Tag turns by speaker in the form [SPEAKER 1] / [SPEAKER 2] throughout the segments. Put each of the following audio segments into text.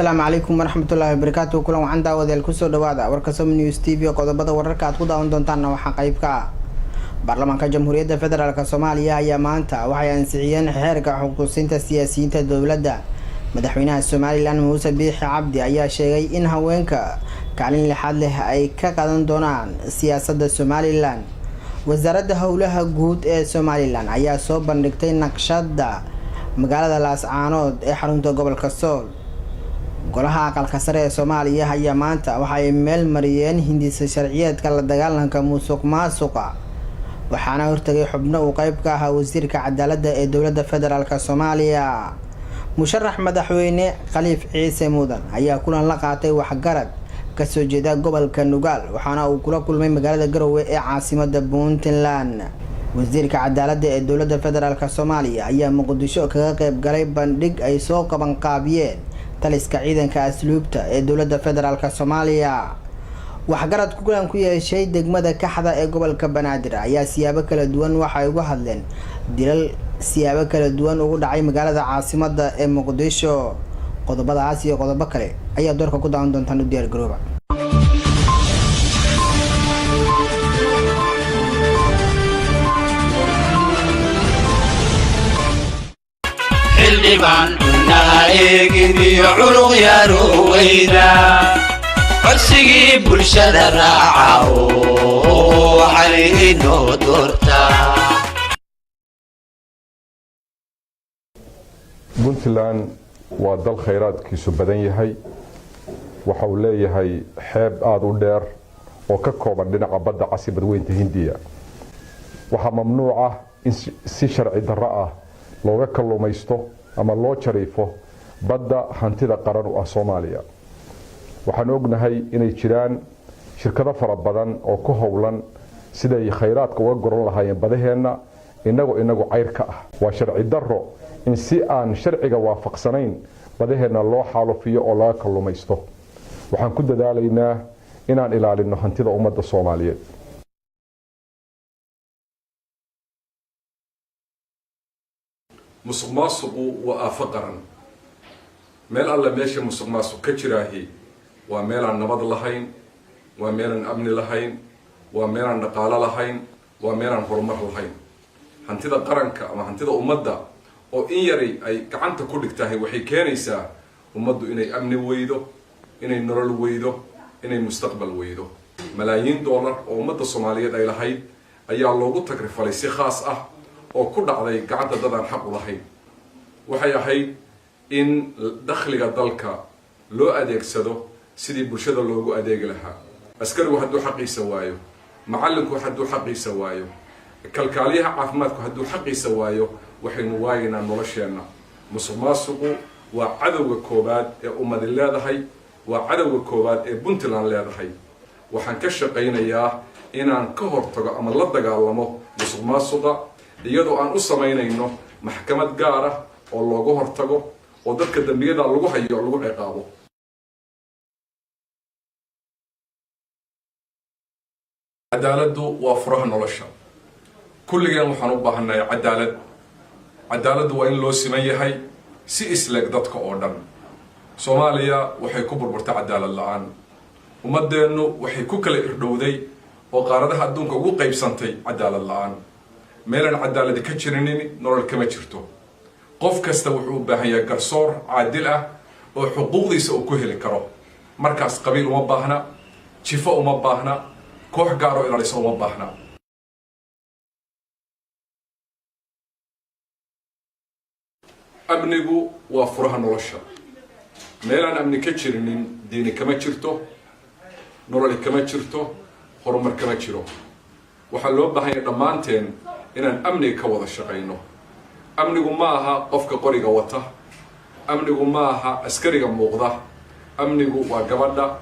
[SPEAKER 1] Asalaamu calaykum waraxmatullaahi wabarakaatu. Kulan wacan daawadayaal, kusoo dhawaada warka Som News TV. Qodobada wararka aad ku daawan doontaanna waxaa qayb ka ah: Baarlamaanka Jamhuuriyadda Federaalk Soomaaliya ayaa maanta waxay ansixiyeen xeerka xuquuqsinta siyaasiyiinta dowladda. Madaxweynaha Somaliland Muuse Biixi Cabdi ayaa sheegay in haweenka kaalin lixaad leh ay ka qaadan doonaan siyaasadda Somaliland. Wasaaradda Howlaha Guud ee Somaliland ayaa soo bandhigtay naqshadda magaalada Laascaanood ee xarunta gobolka Sool. Golaha Aqalka Sare ee Soomaaliya ayaa maanta waxa ay meel mariyeen hindisa sharciyeedka la dagaalanka musuq maasuqa, waxaana hortagay xubno uu qeyb ka ahaa wasiirka cadaaladda ee dowladda federaalk Soomaaliya. Musharax madaxweyne Khaliif Ciise Mudan ayaa kulan la qaatay waxgarad kasoo jeeda gobolka Nugaal, waxaana uu kula kulmay magaalada Garowe ee caasimada Puntland. Wasiirka cadaaladda ee dowladda federaalk Soomaaliya ayaa Muqdisho kaga qeyb galay bandhig ay soo qabanqaabiyeen taliska ciidanka asluubta ee dowladda federaalk Soomaaliya. Waxgarad kulan ku yeeshay degmada Kaxda ee gobolka Banaadir ayaa siyaabo kala duwan waxay uga hadleen dilal siyaabo kala duwan ugu dhacay magaalada caasimada ee Muqdisho. Qodobadaas iyo qodobo kale ayaa doorka ku daawan doontaan. U diyaar garooba.
[SPEAKER 2] Xildhibaan naha eegin iyo culuq yaaroweyda, codsigii bulshada raaca oo Cali inoo doorta.
[SPEAKER 3] Puntland waa dal khayraadkiisu badan yahay. Waxa uu leeyahay xeeb aada u dheer oo ka kooban dhinaca Badda Casi, Badweynta Hindiya. Waxaa mamnuuc ah in si sharci darro ah looga kalluumaysto ama loo jariifo badda hantida qaran u ah Soomaaliya. Waxaan ognahay inay jiraan shirkado fara badan oo ku howlan siday khayraadka uga goran lahaayeen badaheenna inagu cayr ka ah. Waa sharci darro in si aan sharciga waafaqsanayn badaheenna loo xaalufiyo oo laga kalluumaysto. Waxaan ku dadaalaynaa inaan ilaalinno hantida ummadda Soomaaliyeed.
[SPEAKER 4] Musuq maasuqu waa aafo qaran. Meel alle meesha musuq maasuq ka jiraahi waa meelaan nabad lahayn, waa meelaan amni lahayn, waa meelaan dhaqaalo lahayn, waa meelaan horumar lahayn. Hantida qaranka ama hantida ummadda oo in yaray ay gacanta ku dhigtahay waxay keenaysaa ummaddu inay amni weydo, inay nolol weydo, inay mustaqbal weydo. Malaayiin dollar oo ummadda Soomaaliyeed ay lahayd ayaa loogu tagrifalay si khaas ah oo ku dhacday gacanta dad aan xaq u lahayn. Waxay ahayd in dakhliga dalka loo adeegsado sidii bulshada loogu adeegi lahaa. Askarigu hadduu xaqiisa waayo, macallinku hadduu xaqiisa waayo, kalkaaliyaha caafimaadku hadduu xaqiisa waayo, waxaynu waayaynaa nolosheenna. Musuq maasuqu waa cadowga koowaad ee ummadi leedahay, waa cadowga koowaad ee Puntland leedahay. Waxaan ka shaqaynayaa inaan ka hortago ama la dagaalamo musuq maasuqa, iyadoo aan u samaynayno maxkamad gaar ah oo looga hortago oo dadka dambiyada lagu hayo lagu ciqaabo. Cadaaladdu waa furaha nolosha. Kulligeen waxaan u baahannahay cadaalad. Cadaaladdu waa in loo siman yahay si isleeg dadka oo dhan. Soomaaliya waxay ku burburtay cadaalad la-aan. Ummaddeennu waxay ku kala irdhowday oo qaaradaha adduunka ugu qaybsantay cadaalad la-aan. Meelaan cadaaladi ka jirinin nolol kama jirto. Qof kasta wuxuu u baahan yahay garsoor caadil ah oo xuquuqdiisa uu ku heli karo. Markaas qabiil uma baahna, jifo uma baahna, koox gaaroo ilaalisa uma baahna. Amnigu waa furaha nolosha. Meelaan amni ka jirinin diini kama jirto, nololi kama jirto, horumar kama jiro. Waxaa loo baahan yahay dhammaanteen inaan amniga ka wada shaqayno. Amnigu ma aha qofka qoriga wata, amnigu ma aha askariga muuqda. Amnigu waa gabadha,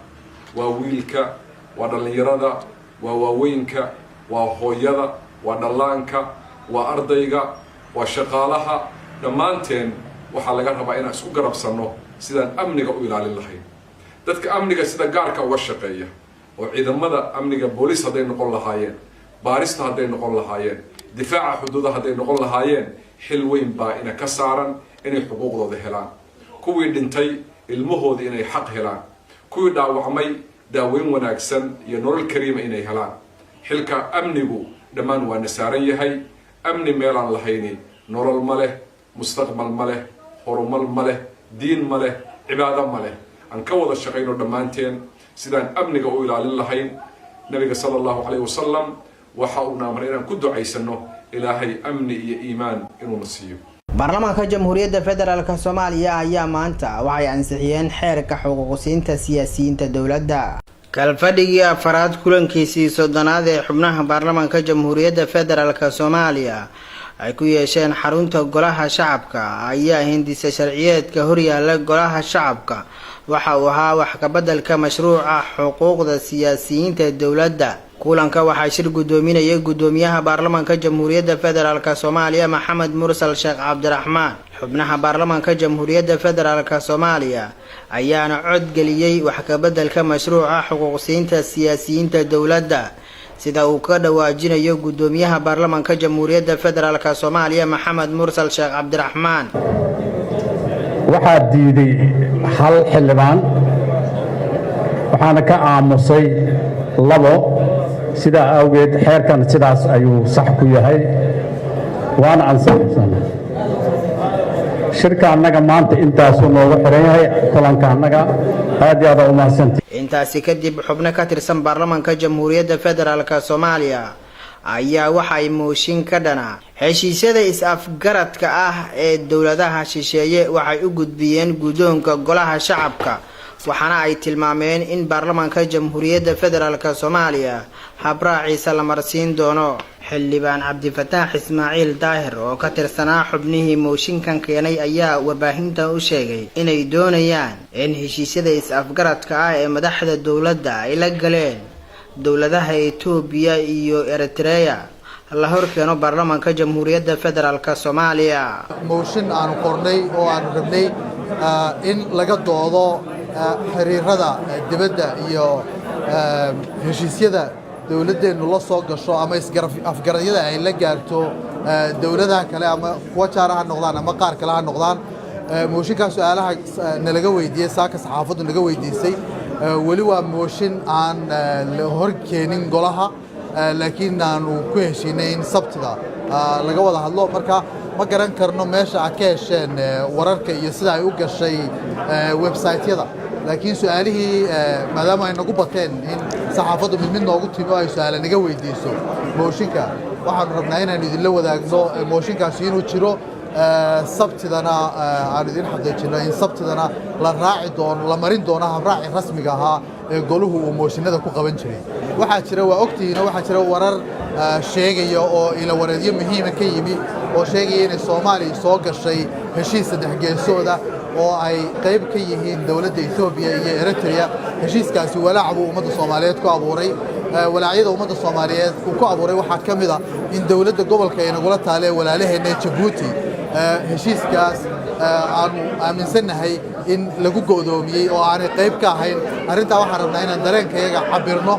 [SPEAKER 4] waa wiilka, waa dhallinyarada, waa waaweynka, waa hooyada, waa dhallaanka, waa ardayga, waa shaqaalaha. Dhammaanteen waxaa laga rabaa inaan isku garabsanno sidaan amniga u ilaalin lahayn. Dadka amniga sida gaarka uga shaqeeya oo ciidamada amniga, booliis hadday noqon lahaayeen, baarista hadday noqon lahaayeen, difaaca xuduuda hadday noqon lahaayeen, xil weyn baa ina ka saaran inay xuquuqdooda helaan. Kuwii dhintay Ilmahooda inay xaq helaan, kuwii dhaawacmay daaweyn wanaagsan iyo nolol kariima inay helaan. Xilka amnigu dhammaan waana saaran yahay. Amni meelaan lahayni nolol ma leh, mustaqbal ma leh, horumar ma leh, diin ma leh, cibaado ma leh. Aan ka wada shaqayno dhammaanteen sidaan amniga u ilaalin lahayn. Nabiga sala Allahu calayh wasalam waxa uuna amray inaan ku ducaysano Ilaahay amni iyo iimaan inuuna siiyo.
[SPEAKER 1] Baarlamaanka Jamhuuriyadda Federaalk Soomaaliya ayaa maanta waxay ansixiyeen xeerka xuquuqsiinta siyaasiyiinta dowladda. Kalfadhigii afaraad kulankiisii 30aad ee xubnaha baarlamaanka Jamhuuriyadda Federaalk Soomaaliya ay ku yeesheen xarunta Golaha Shacabka ayaa hindisa sharciyeedka horyaala Golaha Shacabka waxa uu ahaa wax kabeddelka mashruuca xuquuqda siyaasiyiinta dowladda. Kulanka waxaa shir guddoominayay guddoomiyaha baarlamaanka Jamhuuriyadda Federaalk Soomaaliya, Maxamed Mursal Sheekh Cabdiraxmaan. Xubnaha baarlamaanka Jamhuuriyadda Federaalk Soomaaliya ayaana codgeliyey wax kabeddelka mashruuca xuquuqsiinta siyaasiyiinta dowladda, sida uu ka dhawaajinayo guddoomiyaha baarlamaanka Jamhuuriyadda Federaalk Soomaaliya, Maxamed Mursal Sheekh Cabdiraxmaan.
[SPEAKER 5] Waxaa diiday hal xildhibaan, waxaana ka aamusay labo. Sidaa awgeed xeerkan sidaas ayuu sax ku yahay, waana ansaxsan. Shirka annaga maanta intaasuu noogu xiran yahay kulanka annaga. Aad iyo aad u mahadsanti.
[SPEAKER 1] Intaasi kadib, xubno ka tirsan baarlamaanka Jamhuuriyadda Federaalk Soomaaliya ayaa waxay mooshin ka dhana heshiisyada is-afgaradka ah ee dowladaha shisheeye waxay u gudbiyeen guddoonka Golaha Shacabka, waxaana ay tilmaameen in baarlamaanka Jamhuuriyadda Federaalk Soomaaliya habraaciisa la marsiin doono. Xildhibaan Cabdifataax Ismaaciil Daahir oo ka tirsanaa xubnihii mooshinkan keenay ayaa warbaahinta u sheegay inay doonayaan in heshiisyada is-afgaradka ah ee madaxda dowladda ay la galeen dowladaha Itoobiya iyo Eritrea la horkeeno baarlamaanka Jamhuuriyadda Federaalk Soomaaliya.
[SPEAKER 6] Mooshin aanu qornay oo aanu rabnay in laga doodo xiriirada dibadda iyo heshiisyada dowladdeennu la soo gasho ama afgaradyada ay la gaarto dowladaha kale, ama kuwa jaara ha noqdaan ama qaar kale ha noqdaan. Mooshinkaa su-aalaha nalaga weydiiyey saaka, saxaafaddu naga weydiisay, weli waa mooshin aan la hor keenin golaha, laakiin aanu ku heshiinay in Sabtida laga wada hadlo. Marka ma garan karno meesha aad ka hesheen wararka iyo sida ay u gashay website-yada, laakiin su-aalihii maadaama ay nagu bateen in saxaafaddu mid mid noogu timi oo ay su-aale naga weydiiso mooshinka, waxaanu rabnaa inaanu idinla wadaagno mooshinkaasi inuu jiro, Sabtidana aanu idin xaqiijino in Sabtidana la raaci doono, la marin doono habraaci rasmiga ahaa ee goluhu uu mooshinada ku qaban jiray. Waxaa jira, waa ogtihiin, waxaa jira warar sheegaya oo ilawareedyo muhiima ka yimi oo sheegaya inay Soomaaliya soo gashay heshiis saddex geesooda oo ay qayb ka yihiin dowladda Etoobiya iyo Eritrea. Heshiiskaasi walaac buu ummadda Soomaaliyeed ku abuuray. Walaacyada ummadda Soomaaliyeed uu ku abuuray waxaa ka mid a in dowladda gobolka ay nagula taalee walaalaheenna Jabuuti heshiiskaas aanu aaminsannahay in lagu go'doomiyey oo aanay qayb ka ahayn. Arrintaa waxaan rabnaa inaan dareenkayaga cabirno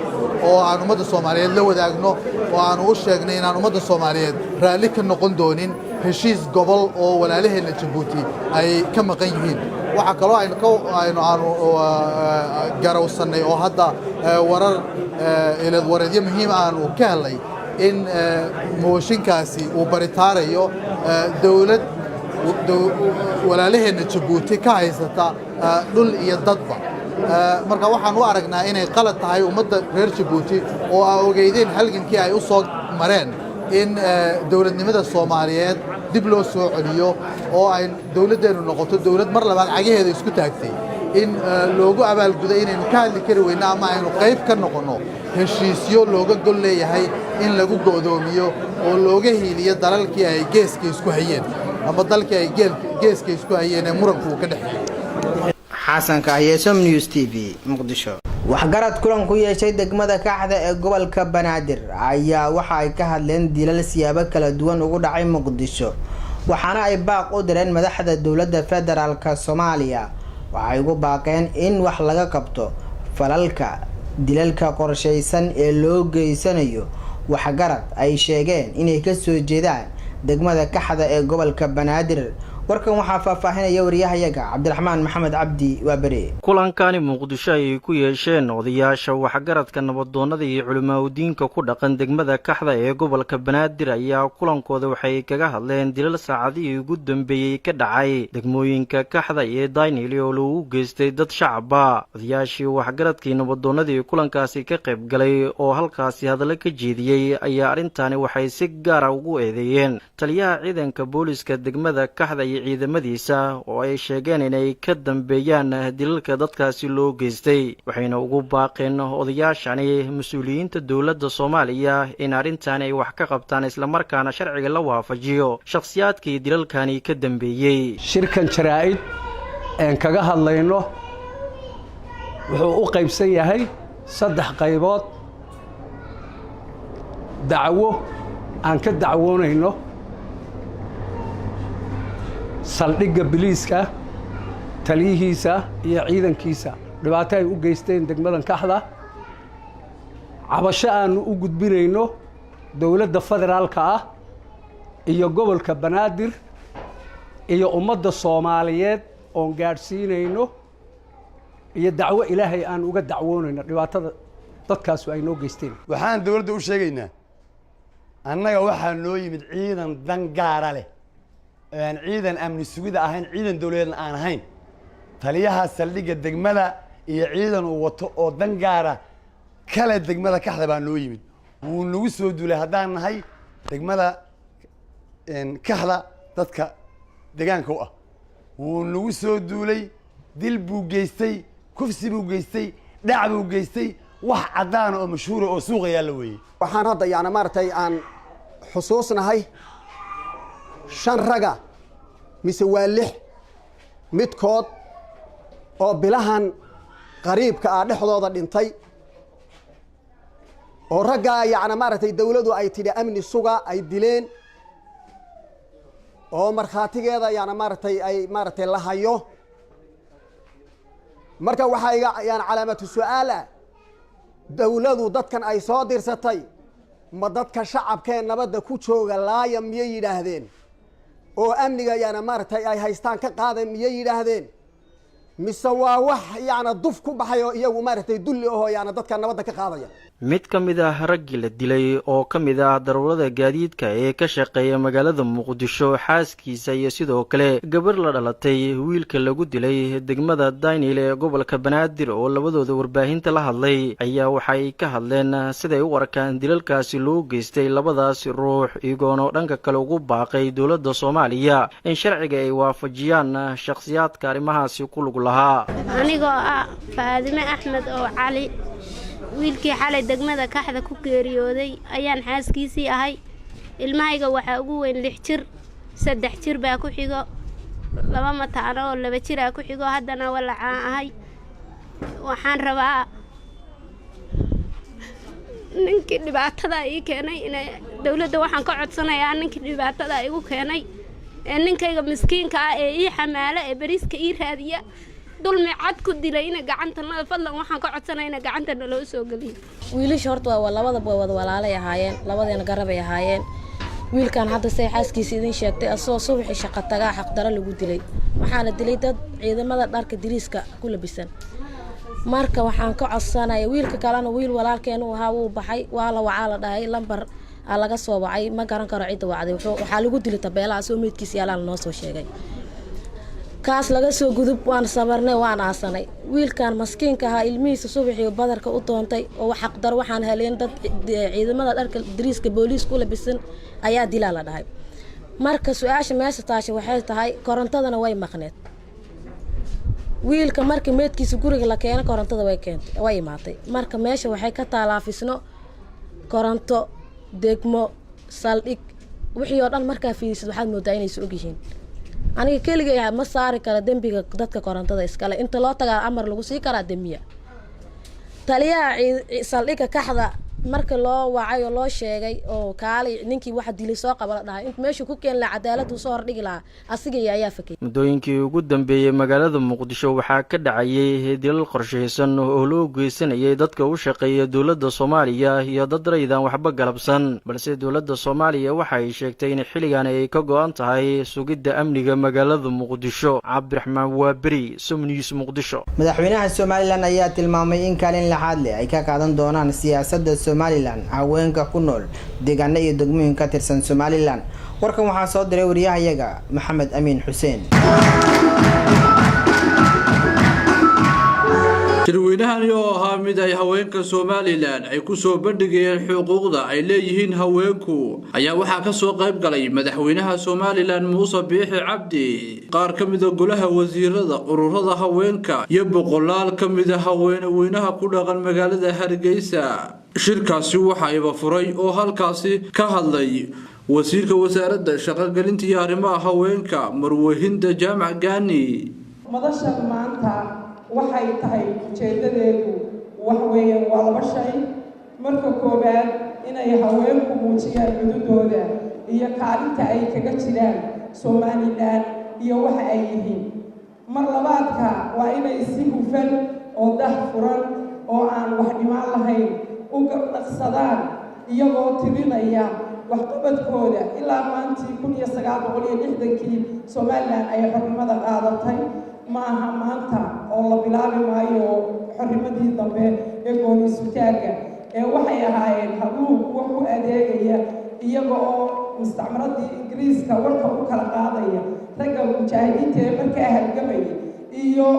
[SPEAKER 6] oo aan ummadda Soomaaliyeed la wadaagno oo aanu u sheegnay inaan ummadda Soomaaliyeed raalli ka noqon doonin heshiis gobol oo walaalaheenna Jabuuti ay ka maqan yihiin. Waxaa kaloo aynu aanu garawsannay oo hadda warar iladwareedyo muhiim aanu ka helnay in mooshinkaasi uu baritaarayo dowlad walaalaheenna Jabuuti ka haysata dhul iyo dadba. Marka waxaan u aragnaa inay qalad tahay ummadda reer Jabuuti oo aa ogeydeen halgankii ay u soo mareen in dowladnimada Soomaaliyeed dib loo soo celiyo oo ay dowladdeennu noqoto dowlad mar labaad cagaheeda isku taagtay, in loogu abaalgudo inaynu ka hadli kari weyno ama aynu qayb ka noqonno heshiisyo looga gol leeyahay in lagu go'doomiyo oo looga hiiliyo dalalkii ay geeska isku hayeen ama dalkii ay geeska isku hayeen ee muranku uu ka dhexeeyey.
[SPEAKER 1] Xasan Kahye, Som News TV, Muqdisho. Waxgarad kulan ku yeeshay degmada Kaxda ee gobolka Banaadir ayaa waxa ay ka hadleen dilal siyaabo kala duwan ugu dhacay Muqdisho, waxaana ay baaq u direen madaxda dowladda Federaalk Soomaaliya. Waxay ugu baaqeen in wax laga qabto falalka dilalka qorshaysan ee loo geysanayo waxgarad ay sheegeen inay kasoo jeedaan degmada Kaxda ee gobolka Banaadir. Warkan waxaa faahfaahinaya wariyahayaga Cabdiraxmaan Maxamed Cabdi Waabere.
[SPEAKER 7] Kulankani Muqdisho ay ku yeesheen odayaasha, waxgaradka, nabadoonnada iyo culimaaudiinka ku dhaqan degmada Kaxda ee gobolka Banaadir ayaa kulankooda waxay kaga hadleen dilal saacadihii ugu dambeeyey ka dhacay degmooyinka Kaxda iyo Daynili oo lagu geystay dad shacaba. Odayaashii, waxgaradkii, nabadoonnadii kulankaasi ka qayb galay oo halkaasi hadallo ka jeediyey ayaa arrintaani waxay si gaara ugu eedeeyeen taliyaha ciidanka booliska degmada Kaxda iyo ciidamadiisa, oo ay sheegeen inay ka dambeeyaan dilalka dadkaasi loo geystay. Waxayna ugu baaqeen odayaashani mas-uuliyiinta dowladda Soomaaliya in arrintan ay wax ka qabtaan, islamarkaana sharciga la waafajiyo shakhsiyaadkii dilalkani ka dambeeyey.
[SPEAKER 8] Shirkan jaraa'id een kaga hadlayno wuxuu u qaybsan yahay saddex qaybood: dacwo aan ka dacwoonayno saldhigga biliiska, taliyihiisa iyo ciidankiisa, dhibaato ay u geysteen degmadan Kaxda; cabasho aannu u gudbinayno dowladda federaalka ah iyo gobolka Banaadir iyo ummadda Soomaaliyeed oon gaadhsiinayno; iyo dacwo Ilaahay aan uga dacwoonayno dhibaatada dadkaasu ay noo geysteen.
[SPEAKER 9] Waxaan dowladda u sheegaynaa, annaga waxaa noo yimid ciidan dan gaara leh, aan ciidan amni sugida ahayn, ciidan dowladeedna aan ahayn. Taliyaha saldhigga degmada iyo ciidan uu wato oo dan gaara kale degmada Kaxda baa noo yimid. Wuu nagu soo duulay haddaan nahay degmada Kaxda dadka deegaanka u ah. Wuu nagu soo duulay, dil buu geystay, kufsi buu geystay, dhac buu geystay. Wax caddaana oo mashhuura oo suuqa yaalla weeye.
[SPEAKER 10] Waxaan hadda yani maaragtay aan xusuusnahay shan raga mise waa lix midkood oo bilahan qariibka ah dhexdooda dhintay, oo raggaa yacni maaragtay dawladdu ay tidhi amni suga ay dileen, oo markhaatigeeda yani maaragtay ay maaragtay la hayo. Marka waxaa iga yani calaamatu su-aal ah, dawladu dadkan ay soo dirsatay ma dadka shacabkee nabadda ku jooga laaya miyay yidhaahdeen, oo amniga yani maaragtay ay haystaan ka qaada miyay yidhaahdeen, mise waa wax yacni duf ku baxay oo iyagu maaragtay dulli ahoo yani dadka nabadda ka qaadaya?
[SPEAKER 7] Mid ka mid ah raggii la dilay oo ka mid ah darawalada gaadiidka ee ka shaqeeya magaalada Muqdisho, xaaskiisa iyo sidoo kale gabar la dhalatay wiilka lagu dilay degmada Daynil ee gobolka Banaadir oo labadooda warbaahinta la hadlay ayaa waxay ka hadleen siday u arkaan dilalkaasi loo geystay labadaasi ruux, iyagoona dhanka kale ugu baaqay dowladda Soomaaliya in sharciga ay waafajiyaan shakhsiyaadka arrimahaasi ku lug lahaa.
[SPEAKER 11] Anigoo ah Faadime Axmed oo Cali, wiilkii xalay degmada Kaxda ku geeriyooday ayaan xaaskiisii ahay. Ilmahayga waxaa ugu weyn 6 jir, 3 jir baa ku xigo, laba mataano oo 2 jiraa ku xigo. Haddana walacaan ahay. Waxaan rabaa ninkii dhibaatada ii keenay inay dowladda, waxaan ka codsanayaa ninkii dhibaatada igu keenay ee ninkayga miskiinka ah ee ii xamaalo ee bariiska ii raadiya dulmi cad ku dilay ina gacantanada, fadlan waxaan ka codsanaya ina gacanta naloo soo geliyo.
[SPEAKER 12] Wiilasha horta waa labadaba way wada walaalay ahaayeen, labadeena garabay ahaayeen. Wiilkan hadda say xaaskiisa idin sheegtay, asagoo subaxii shaqo tagaa xaqdaro lagu dilay. Waxaana dilay dad ciidamada dharka diriiska ku labisan. Marka waxaan ka codsanaya, wiilka kalena wiil walaalkeen uu ahaa, wuu baxay, waa la wacaa, la dhahay lambar aa laga soo wacay, ma garan karo cidda wacday. Waxaa lagu dilay tabeelaha, asoo meydkiisa yaalaan noo soo sheegay. Kaas laga soo gudub, waan sabarnay, waan aasanay. Wiilkan maskiinka ahaa ilmihiisa subaxii badarka u doontay oo xaqdar waxaan heleen dad ciidamada dharka dariiska booliis ku labisan ayaa dilaa la dhahay. Marka su-aasha meesha taasha waxay tahay, korontadana way maqneed. Wiilka markii meydkiisa guriga la keeno korontada way keentay, way imaatay. Marka meesha waxay ka taalaafisno koronto, degmo, saldhig, wixii oo dhan markaa fiirisid waxaad moodaa inaysa ogyihiin. Aniga keligay ma saari kara dembiga dadka korontada iskale. Inta loo tagaa amar lagu sii karaa demiya. Taliyaha saldhigga Kaxda Marka loo wacay oo loo sheegay oo kaalay ninkii waxa dilay soo qaba la dhahay, int meeshuu ku keeni lahaa cadaaladdu soo hordhigi lahaa, asiga ayaa fakay.
[SPEAKER 7] Muddooyinkii ugu dambeeyey magaalada Muqdisho waxaa ka dhacayay dilal qorshaysan oo loo geysanayay dadka u shaqeeya dowladda Soomaaliya iyo dad raydan waxba galabsan, balse dowladda Soomaaliya waxa ay sheegtay in xilligan ay ka go-an tahay sugidda amniga magaalada Muqdisho. Cabdiraxmaan Waaberi, Som News, Muqdisho.
[SPEAKER 1] Madaxweynaha Somaliland ayaa tilmaamay in kaalin laxaad leh ay ka qaadan doonaan siyaasadda Somaliland haweenka ku nool deegaano iyo degmooyin ka tirsan Somaliland. Warkan waxaa soo diray wariyahayaga Maxamed Amiin Xuseen.
[SPEAKER 13] Shirweynahani oo ahaa mid ay haweenka Somaliland ay ku soo bandhigayeen xuquuqda ay leeyihiin haweenku ayaa waxaa ka soo qayb galay madaxweynaha Somaliland Muuse Biixi Cabdi, qaar ka mida golaha wasiirada, ururada haweenka iyo boqolaal ka mida haweenweynaha ku dhaqan magaalada Hargeysa. Shirkaasi waxa iba furay oo halkaasi ka hadlay wasiirka wasaaradda shaqogelinta iyo arrimaha haweenka, Marwahinda Jaamac Gaani.
[SPEAKER 14] Madashan maanta waxay tahay ujeeddadeedu wax weeyaan waa laba shay. Marka koowaad, inay haweenku muujiyaan cududooda iyo kaalinta ay kaga jiraan Somaliland iyo waxa ay yihiin. Mar labaadka, waa inay si hufan oo dah furan oo aan wax dhimaan lahayn u gardhaqsadaan, iyagoo tirinaya waxqabadkooda ilaa maantii 1960-kii Somaliland ay xornimada qaadatay. Ma aha maanta oo la bilaabi maayo xornimadii dambe ee gooni isutaagga ee waxay ahaayeen habluhu kuwa ku adeegaya iyaga oo mustacmaradii Ingiriiska warka u kala qaadaya, ragga mujaahidiinta ee markaa halgamaya iyo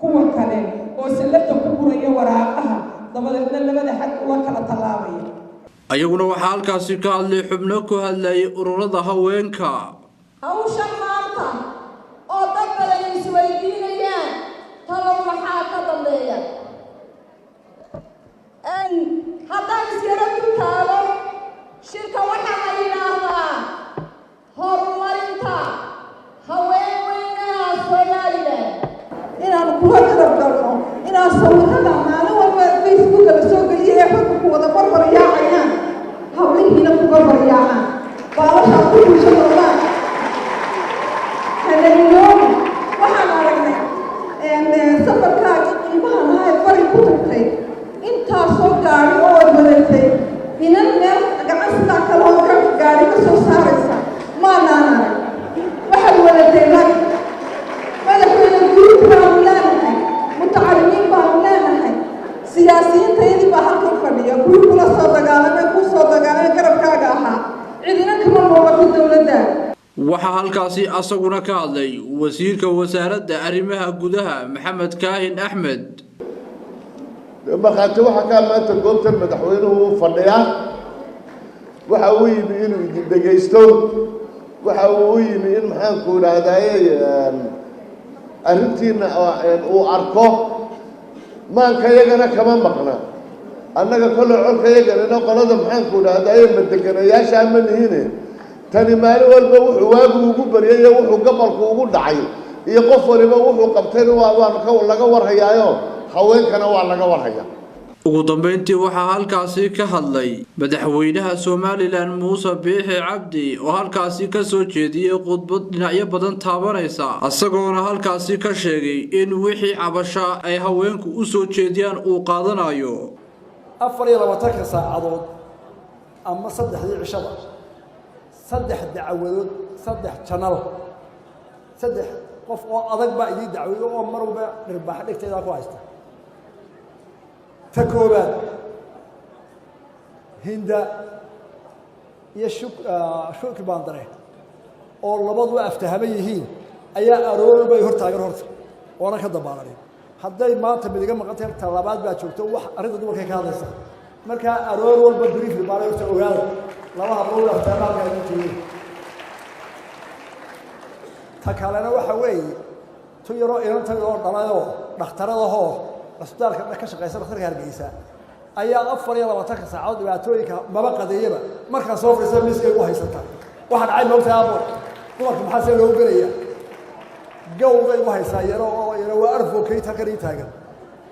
[SPEAKER 14] kuwa kale oo sallada ku guraya waraaqaha, dabadeedna labada xag ula kala tallaabaya.
[SPEAKER 13] Ayaguna waxaa halkaasi ka hadlay xubno ku hadlayay ururada haweenka.
[SPEAKER 15] Hawshan maanta oo dad badan isweydiinayaan talow maxaa ka dambeeya, haddaan isyaro dul taago shirka, waxaa la yidhaahdaa horumarinta haweenweynaha Somaliland.
[SPEAKER 16] Inaan kula garab galno, inaan sawirada maalin walba Facebooka la soo geliyo ee xogka ku wada barbar yaacayaan, hablihiina kuga baryaacaan, baalashaa ku bulsho noqdaan hanaliyoobi. Waxaan aragnay safarkaagii qiimaha lahaa ee bari ku tagtay, intaasoo gaari oo ad wadatay, inan meel gacan sidaa kale oo ka gaari ka soo saaraysa maanaan arag. Waxaad wadatay rag. Madaxweyne, guud baanu leenahay, mutacalimiin baanu leenahay, siyaasiyiintayadii baa halkan fadhiya, kuwii kula soo dagaalamay, kuu soo dagaalamay, garabkaaga ahaa, cidina kama muuqato dowladda.
[SPEAKER 13] Waxaa halkaasi asaguna ka hadlay wasiirka wasaaradda arrimaha gudaha, Maxamed Kaahin Axmed.
[SPEAKER 17] Markhaati waxaa kaa maanta goobtan madaxweynuhu uu fadhiyaa, waxa uu yimi inuu idin dhegaysto, waxa uu u yimi in, maxaanku idhaahdaaye, arrintiina uu arko. Maanka yagana kama maqna annaga kolle colka yaganina qolada, maxaanku idhahdaaye, madeganayaasha ma nihine. Tani maalin walba wuxuu waagu ugu baryay iyo wuxuu gabalku ugu dhacay iyo qof waliba wuxuu qabtayna waa waan ka laga warhayaayo, haweenkana waa laga warhayaa.
[SPEAKER 13] Ugu dambeyntii waxaa halkaasi ka hadlay madaxweynaha Somaliland Muuse Biixi Cabdi oo halkaasi ka soo jeediyey khudbad dhinacyo badan taabanaysa, isagoona halkaasi ka sheegay in wixii cabasha ay haweenku u soo jeediyaan uu qaadanayo.
[SPEAKER 18] 24-ka saacadood ama 3dii cishaba 3 dacwadood, 3 channel, 3 qof oo adag baa idiin dacweeyo oo mar walba dhirbaax dhigtaydaa ku haysta. Ta koobaad, Hinda iyo Shukri Baandare oo labaduba aftahaman yihiin ayaa aroor bay hor taagan horta oona ka dabaalanin. Hadday maanta midiga maqan tahay, ta labaad baa joogto, wax arrinta dumarkay ka hadlaysaa. Markaa aroor walba briefly baana horta ogaada laba hablood aftahama halkaa idin joogeen. Ta kalena waxa weeye tu yaroo inantayda oo dhalayoo dhakhtaradahoo cisbitaalka ka shaqaysa, dhakhtarka Hargeysa, ayaa 24-ka saacadood dhibaatooyinka maba qadeeyaba. Markaan soo fadhiista miiskay ugu haysata waxaa dhacay, moogtahay abo dumarka maxaa see loogu gelaya, gawday ugu haysaa yaro oo yaro waa advocate halkan ii taagan,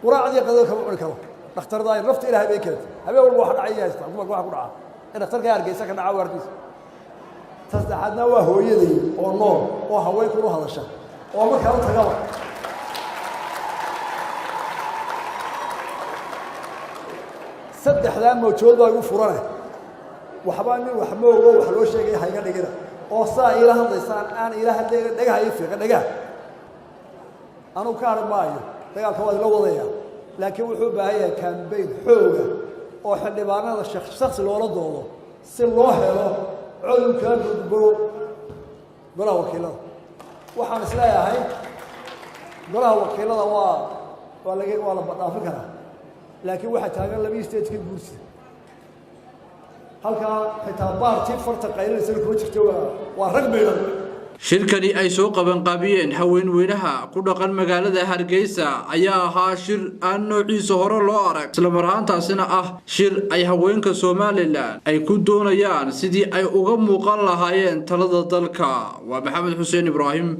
[SPEAKER 18] quraacdii qadada kama cuni karo. Dhakhtarada nafta Ilahay bay keentay. Habeen walba waxa dhacay haysta dumarka waxa ku dhaca in dhakhtarka Hargeysa ka dhaca waarkiisa. Ta saddexaadna waa hooyaday oo nool oo haweenku u hadasha oo markaa u tagaba. Saddexdaa mawjood baa igu furane. Waxbaa nin wax moogo wax loo sheegaya hayga dhigina oo saa iila hadlaysaan aan iila hadlayna, dhagaha ii fiiqa dhagaha. Anugu ka hadhi maayo dagaalka, waa idla wadaya, laakiin wuxuu u baahan yahay kambayn xooga oo xildhibaanada shaksi loola doodo si loo helo codunkaa gudbo golaha wakiilada. Waxaan isleeyahay golaha wakiilada waa laga waa la badhaafin karaa, laakiin waxaa taagan laba stateka guursida halkaa, xitaa baartii farta qaylinaysa kuma jirto, waa rag maydhan.
[SPEAKER 13] Shirkani ay soo qabanqaabiyeen haweenweynaha ku dhaqan magaalada Hargeysa ayaa ahaa shir aan noociisa hore loo arag, islamar ahaantaasina ah shir ay haweenka Somalilan ay ku doonayaan sidii ay uga muuqan lahaayeen talada dalka. Waa Maxamed Xuseen Ibraahim,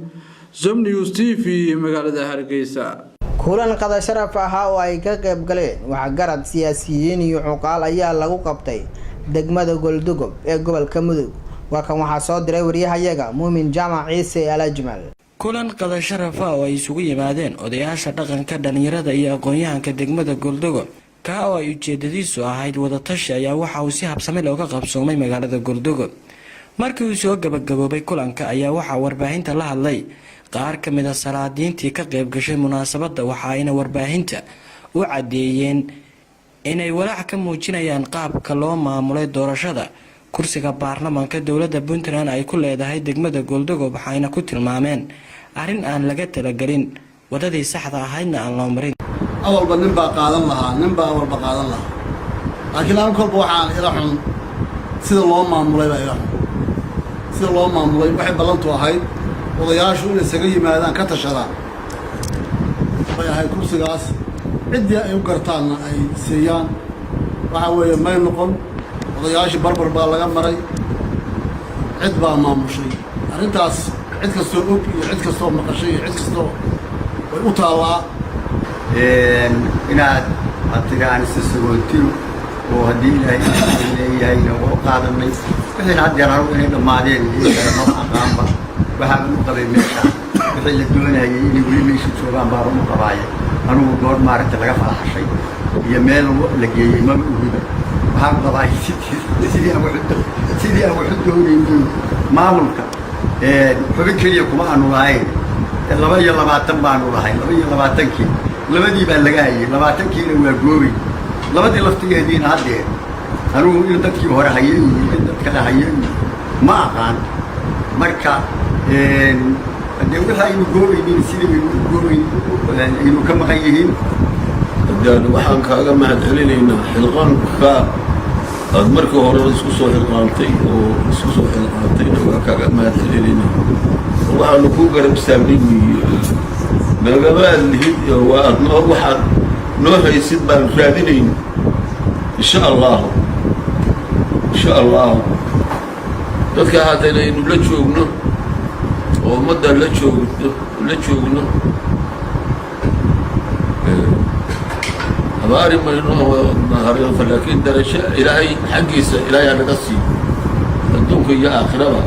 [SPEAKER 13] Som News TV, magaalada Hargeysa.
[SPEAKER 1] Kulan qada sharaf ahaa oo ay ka qayb galeen waxgarad, siyaasiyiin iyo cuqaal ayaa lagu qabtay degmada Goldogob ee gobolka Mudug. Warkan waxaa soo diray wariyahayaga Muumin Jaamac Ciise Alajmal.
[SPEAKER 19] Kulan qada sharafa oo ay isugu yimaadeen odayaasha dhaqanka, dhalinyarada iyo aqoon-yahanka degmada Goldogob, kaa oo ay ujeedadiisu ahayd wadatashi, ayaa waxa uu si habsami looga qabsoomay magaalada Goldogob. Markii uu soo gabagaboobay kulanka ayaa waxaa warbaahinta la hadlay qaar ka mid a salaadiintii ka qayb gashay munaasabadda. Waxa ayna warbaahinta u caddeeyeen inay walaac ka muujinayaan qaabka loo maamulay doorashada kursiga baarlamaanka dowladda Puntland ay ku leedahay degmada Goldogob, waxayna ku tilmaameen arrin aan laga talagelin, wadadii saxda ahaydna aan loo marin.
[SPEAKER 20] Awalba nin baa qaadan lahaa, nin baa awalba qaadan lahaa, laakiin anu kolba waxaan ila xun sida loo maamulay baa ila xun sida loo maamulay. Waxay ballantu ahayd odayaashu inay isaga yimaadaan, ka tashadaan bay ahayd. Kursigaas ciddii ay u gartaanna ay siiyaan. Waxaa weeye may noqon. Odayaashii barbar baa laga maray, cid baa maamushay arrintaas. Cid kastoo og iyo cid kastoo maqashay iyo cid kastoo way u taallaa.
[SPEAKER 21] Inaad aad tiri aan isa sagootino oo haddii Ilaahay leeyahayna waa u qaadanay. Wixiina haddeer anugu inay dhammaadeen iyo kale maba aqaanba. Waxaan u qabay meesha wixii la doonayay inay weli meesha joogaan baaban u qabaaya anugu. Goor maaragta laga falaxashay iyo meel la geeyey maba ogiba. Waxaan qabaa sidii aan waxu doonaynay maamulka xubin keliya kuma aanu lahayn, 22 baanu lahayn. 22-kii labadii baa laga hayay, 20-kiina waa goobay. Labadii laftigeediina haddeer anugu in dadkii hore hayay iyo in dad kale hayay ma aqaan. Marka dee wixii aynu goobaynin sidii aynu u goobayn aynu ka maqan yihiin.
[SPEAKER 22] Haddaan waxaan kaaga mahad celinaynaa xilqaanka aad markii hore isku soo xilqaantay oo isku soo xilqaantayna waa kaaga mahad celinaynaa. Oo waxaanu kuu garab istaagnay weeye, nagama aad lihid. Waa aad noo waxaad noo haysid baan raadinayn, insha Allahu, insha Allahu. Dadka haatan aynu la joogno oo ummadda la joogno habaari mayno, laakiin darasho Ilaahay xaggiisa Ilaahay ha naga siiyo, adduunka iyo aakhiraba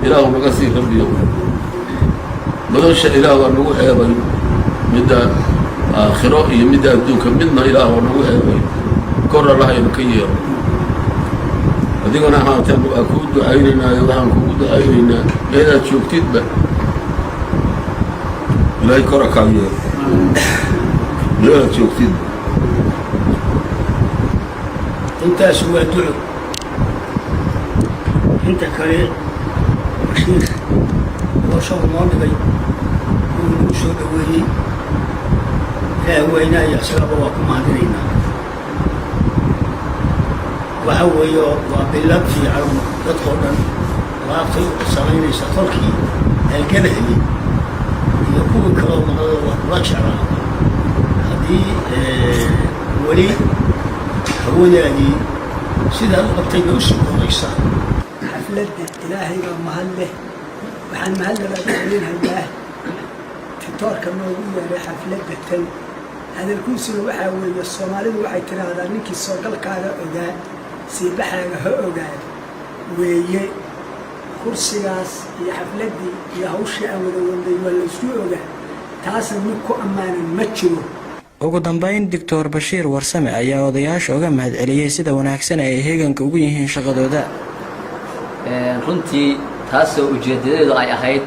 [SPEAKER 22] Ilaahu naga sii. Rabbiyo madasha Ilaah waa nagu ceebay, midda aakhiro iyo midda adduunka midna Ilaah waa nagu ceebay. Kor Allahaynu ka yeelo. Adigana haatan waa kuu ducaynaynaayo, waxaan kugu ducaynaynaa meelaad joogtidba Ilaahay kora kaa yeelo, meelaad joogtidba.
[SPEAKER 23] Intaas waa duco. Inta kale Bashiir doorashadu noo dhigay, wuu nagu soo dhoweeyey. Ilaah weynaa iyo isagaba waa ku mahadinaynaa. Waxa weeye waa bilad fiican dadkoo dhan laabtay u samaynaysa. Tolkii halganahayay iyo kuwii kaloo maqlada waa kula jeclaa. Haddii weli hawadaadii sidaad u qabtay bay usii koraysaa.
[SPEAKER 24] Xafladda Ilaahay baa mahad leh. Waxaan mahad labaad celinhayaa titoorka noogu yeeray xafladda tan. Hadalkuusuna waxaa weeye, Soomaalidu waxay tidhaahdaa, ninkii soogalkaaga ogaa siibaxaaga ha ogaado weeye. Kursigaas iyo xafladdii iyo hawshii aan wada wadnay waa laysku ogaa, taasna nin ku ammaanan ma jiro.
[SPEAKER 19] Ugu dambeyn, Doctor Bashiir Warsame ayaa odayaasha uga mahadceliyey sida wanaagsan ay heeganka ugu yihiin shaqadooda.
[SPEAKER 2] Runtii taasoo ujeeddadeedu ay ahayd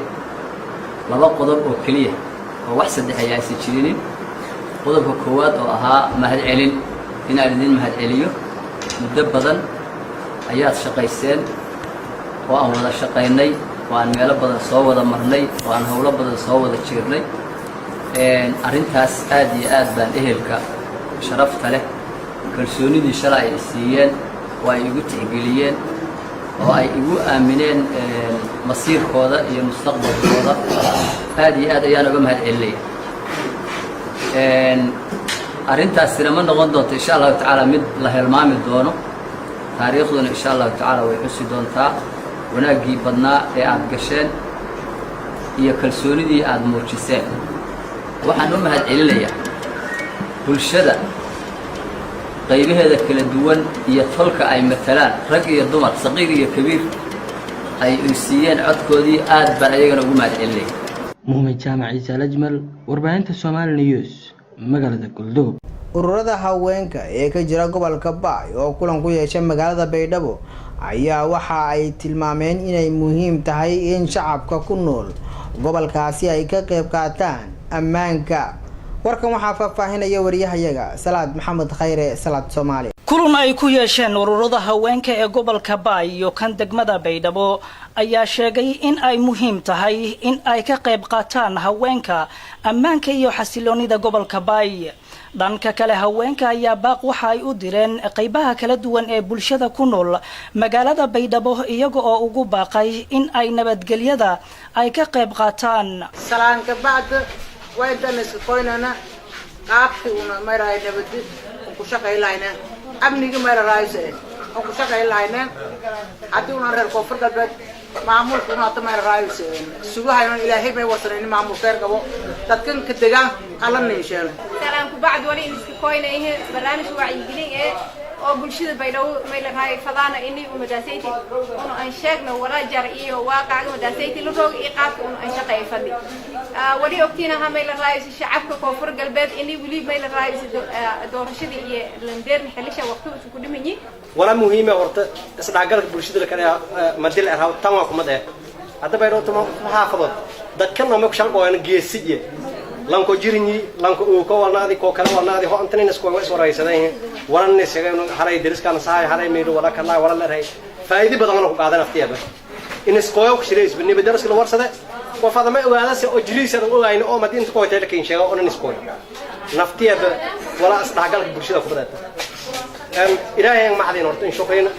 [SPEAKER 2] laba qodob oo keliya oo wax saddexeeya aysan jirinin. Qodobka koowaad oo ahaa mahadcelin, inaan idin mahadceliyo. Muddo badan ayaad shaqayseen oo aan wada shaqaynay oo aan meelo badan soo wada marnay oo aan howlo badan soo wada jiirnay. Arrintaas aad iyo aad baan ehelka sharafta leh kalsoonidii shalay ay siiyeen oo ay igu tixgeliyeen oo ay igu aamineen masiirkooda iyo mustaqbalkooda, aad iyo aad ayaan uga mahad celinaya. Arrintaasina ma noqon doonto, insha Allahu tacaala, mid la helmaami doono. Taariikhduna, insha Allahu tacaala, way xusi doontaa wanaaggii badnaa ee aad gasheen iyo kalsoonidii aad muujiseen. Waxaan u mahad celinayaa bulshada qaybaheeda kala duwan iyo tolka ay matalaan, rag iyo dumar, saqiir iyo kabiir, ay siiyeen codkoodii. Aad baan ayagana ugu mahad celinaya.
[SPEAKER 19] Muumin Jaamac Ciise Alajmal, warbaahinta Somali News, magaalada Goldogob.
[SPEAKER 1] Ururada haweenka ee ka jira gobolka Baay oo kulan ku yeeshay magaalada Baydhabo ayaa waxa ay tilmaameen inay muhiim tahay in shacabka ku nool gobolkaasi ay ka qeyb qaataan ammaanka. Warkan waxaa faahfaahinaya wariyahayaga Salaad Maxamed Khayre, Salaad Soomaali.
[SPEAKER 3] Kulan ay ku yeesheen ururada haweenka ee gobolka Baay iyo kan degmada Baydhabo ayaa sheegay in ay muhiim tahay in ay ka qayb qaataan haweenka ammaanka iyo xasiloonida gobolka Baay. Dhanka kale, haweenka ayaa baaq waxa ay u direen qaybaha kala duwan ee bulshada ku nool magaalada Baydhabo, iyaga oo ugu baaqay in ay nabadgelyada ay ka qayb qaataan.
[SPEAKER 4] Salaanka bacda, waa intaan iska qoynana qaabkii una maraay nabadi ku shaqay lahayna, amnigi mayra raayse on ku shaqay lahayna. Haddii una reer Koonfur Galbeed maamulka una hata mayra raayse sugahayno, Ilaahay may warsanayni maamulkeer qabo dadkan ka degaan alla ninsheeno.
[SPEAKER 5] Salaan ku bacd, wali in iska koynayhe barnaamij wacyigelin ee oo bulshada Baydhabo may la raay fadaana ini umadasayti unu aan sheegno walaa jar iyo waaqaca madasayti la roog iyo qaabka unu aan shaqeey fadhi. Wali ogtiina ha may la raay shacabka Koonfur Galbeed ini wali may la raay doorashadii iyo landeerna xilisha waqti isu ku dhimanyi.
[SPEAKER 25] Wala muhiime horta isdhexgalka bulshada kale madil erhaw tan waa kumad eh. Hadda Baydhabo tuma xaafadood dadkan ma ku shalqooyan geesiye lanko jirinyi lanko uu ko walnaadi ko kale walnaadi ho antanin isku way waraysadeen waran isagayno haray dariskana sahay haray meedo wala kala wala leeyahay faa'iido badan oo ku qaadan aftiyaba in isqooyo ku shireys bini dariska la warsade qofada ma ogaada si oo jiriisa ogayn oo madinta ko hotel kin sheego oo isqooyo naftiyaba wala isdhexgalka bulshada ku badata. Ilaahay macdin horta in shaqeyna,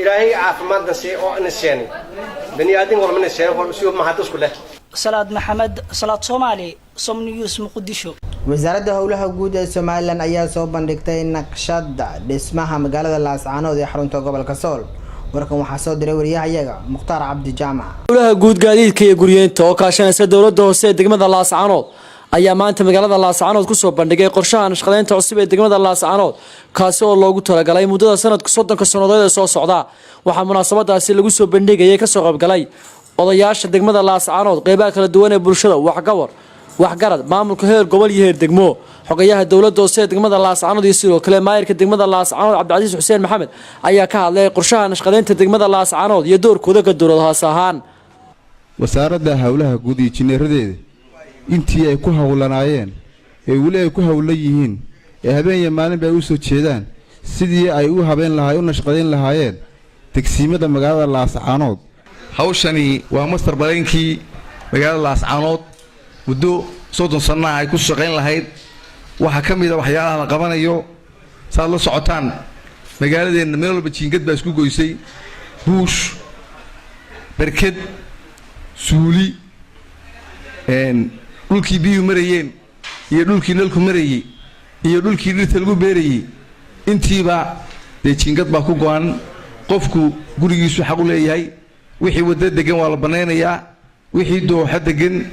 [SPEAKER 25] Ilaahay caafimaadna si oo nisheeni bani aadin walma nisheeni hor si mahad isku leh.
[SPEAKER 3] Salaad Maxamed Salaad Soomaali, Som News, Muqdisho.
[SPEAKER 1] Wasaaradda Howlaha Guud ee Somalilan ayaa soo bandhigtay naqshada dhismaha magaalada Laascaanood ee xarunta gobolka Sool. Warkan waxaa soo diray wariyahayaga Mukhtaar Cabdi Jaamac.
[SPEAKER 26] Howlaha Guud, Gaadiidka iyo Guryeynta oo kaashanaysa dowladda hoose ee degmada Laascaanood ayaa maanta magaalada Laascaanood kusoo bandhigay qorshaha nashqadeynta cusub ee degmada Laascaanood, kaasi oo loogu talagalay muddada sanadka 30-ka sannadood ee soo socda. Waxaa munaasabadaasi lagu soo bandhigayay kasoo qaybgalay odayaasha degmada Laascaanood, qeybaha kala duwan ee bulshada, waxgawar, waxgarad, maamulka heer gobol iyo heer degmo, xogayaha dowladda hoose ee degmada Laascaanood iyo sidoo kale maayirka degmada Laascaanood. Cabdicasiis Xuseen Maxamed ayaa ka hadlay qorshaha nashqadeynta degmada Laascaanood iyo doorkooda ka dowlad hoose ahaan.
[SPEAKER 27] Wasaaradda Howlaha Guud iyo injineeradeeda intii ay ku howlanaayeen ee weli ay ku howlan yihiin ee habeen iyo maalinba ay u soo jeedaan sidii ay u habeen lahay u nashqadayn lahaayeen degsiimada magaalada Laascaanood.
[SPEAKER 28] Hawshani waa master plan-kii magaalada Laascaanood muddo 30 sannaha ay ku shaqayn lahayd. Waxaa ka mid a waxyaalaha la qabanayo, saad la socotaan, magaaladeenna meel walba jiingad baa isku goysay, buush, berked, suuli, dhulkii biyuhu marayeen iyo dhulkii nalku marayey iyo dhulkii dhirta lagu beerayey, intiiba dee jiingad baa ku go-an. Qofku gurigiisu xaq u leeyahay. Wixii waddo degan waa la bannaynayaa, wixii dooxo degan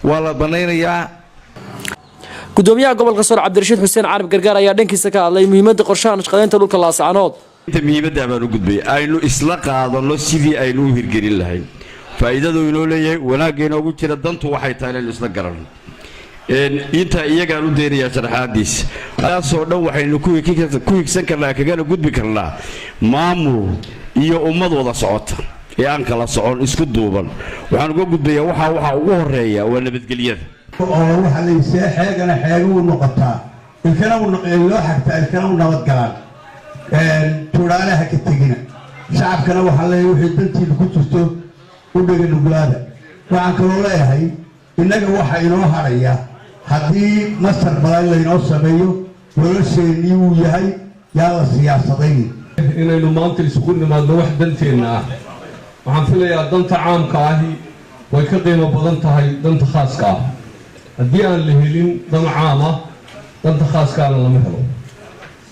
[SPEAKER 28] waa la bannaynayaa.
[SPEAKER 26] Gudoomiyaha gobolka Sool, Cabdirashiid Xuseen Carab Gargaar, ayaa dhankiisa ka hadlay muhiimadda qorshaha nashqadeynta dhulka Laascanood.
[SPEAKER 6] Inta muhiimadda baan u gudbay, aynu isla qaadanno sidii aynu u hirgelin lahayn. Faa'iidadu inoo leeyahay, wanaagga inoogu jira, dantu waxay tahay inaynu isla garanno. Intaa iyagaan u daynayaa sharaxaadiisa. Taasoo dhan waxaynu ku higsan karnaa, kagana gudbi karnaa maamul iyo ummad wada socota ee aan kala socon, isku duuban. Waxaan uga gudbayaa, waxaa ugu horeeya waa nabadgelyada.
[SPEAKER 7] Oo waxaa la yisee xeegana xeega u noqotaa, ilkana loo xagtaa, ilkana u nabadgalaan. Tuuraalaha ka tegina. Shacabkana waxaa leeyahay, wixii dantiina ku jirto u dhega nuglaada. Waxaan kaloo leeyahay, innaga waxa inoo hadhaya haddii master plan laynoo sameeyo, nolosheennii wuu yahay, yaa la siyaasadayn.
[SPEAKER 8] Inaynu maanta isugu nimaadno wax danteenna ah, waxaan filayaa danta caamka ahi way ka qiimo badan tahay danta khaaska ah. Haddii aan la helin dan caam ah, danta khaaskaana lama helo.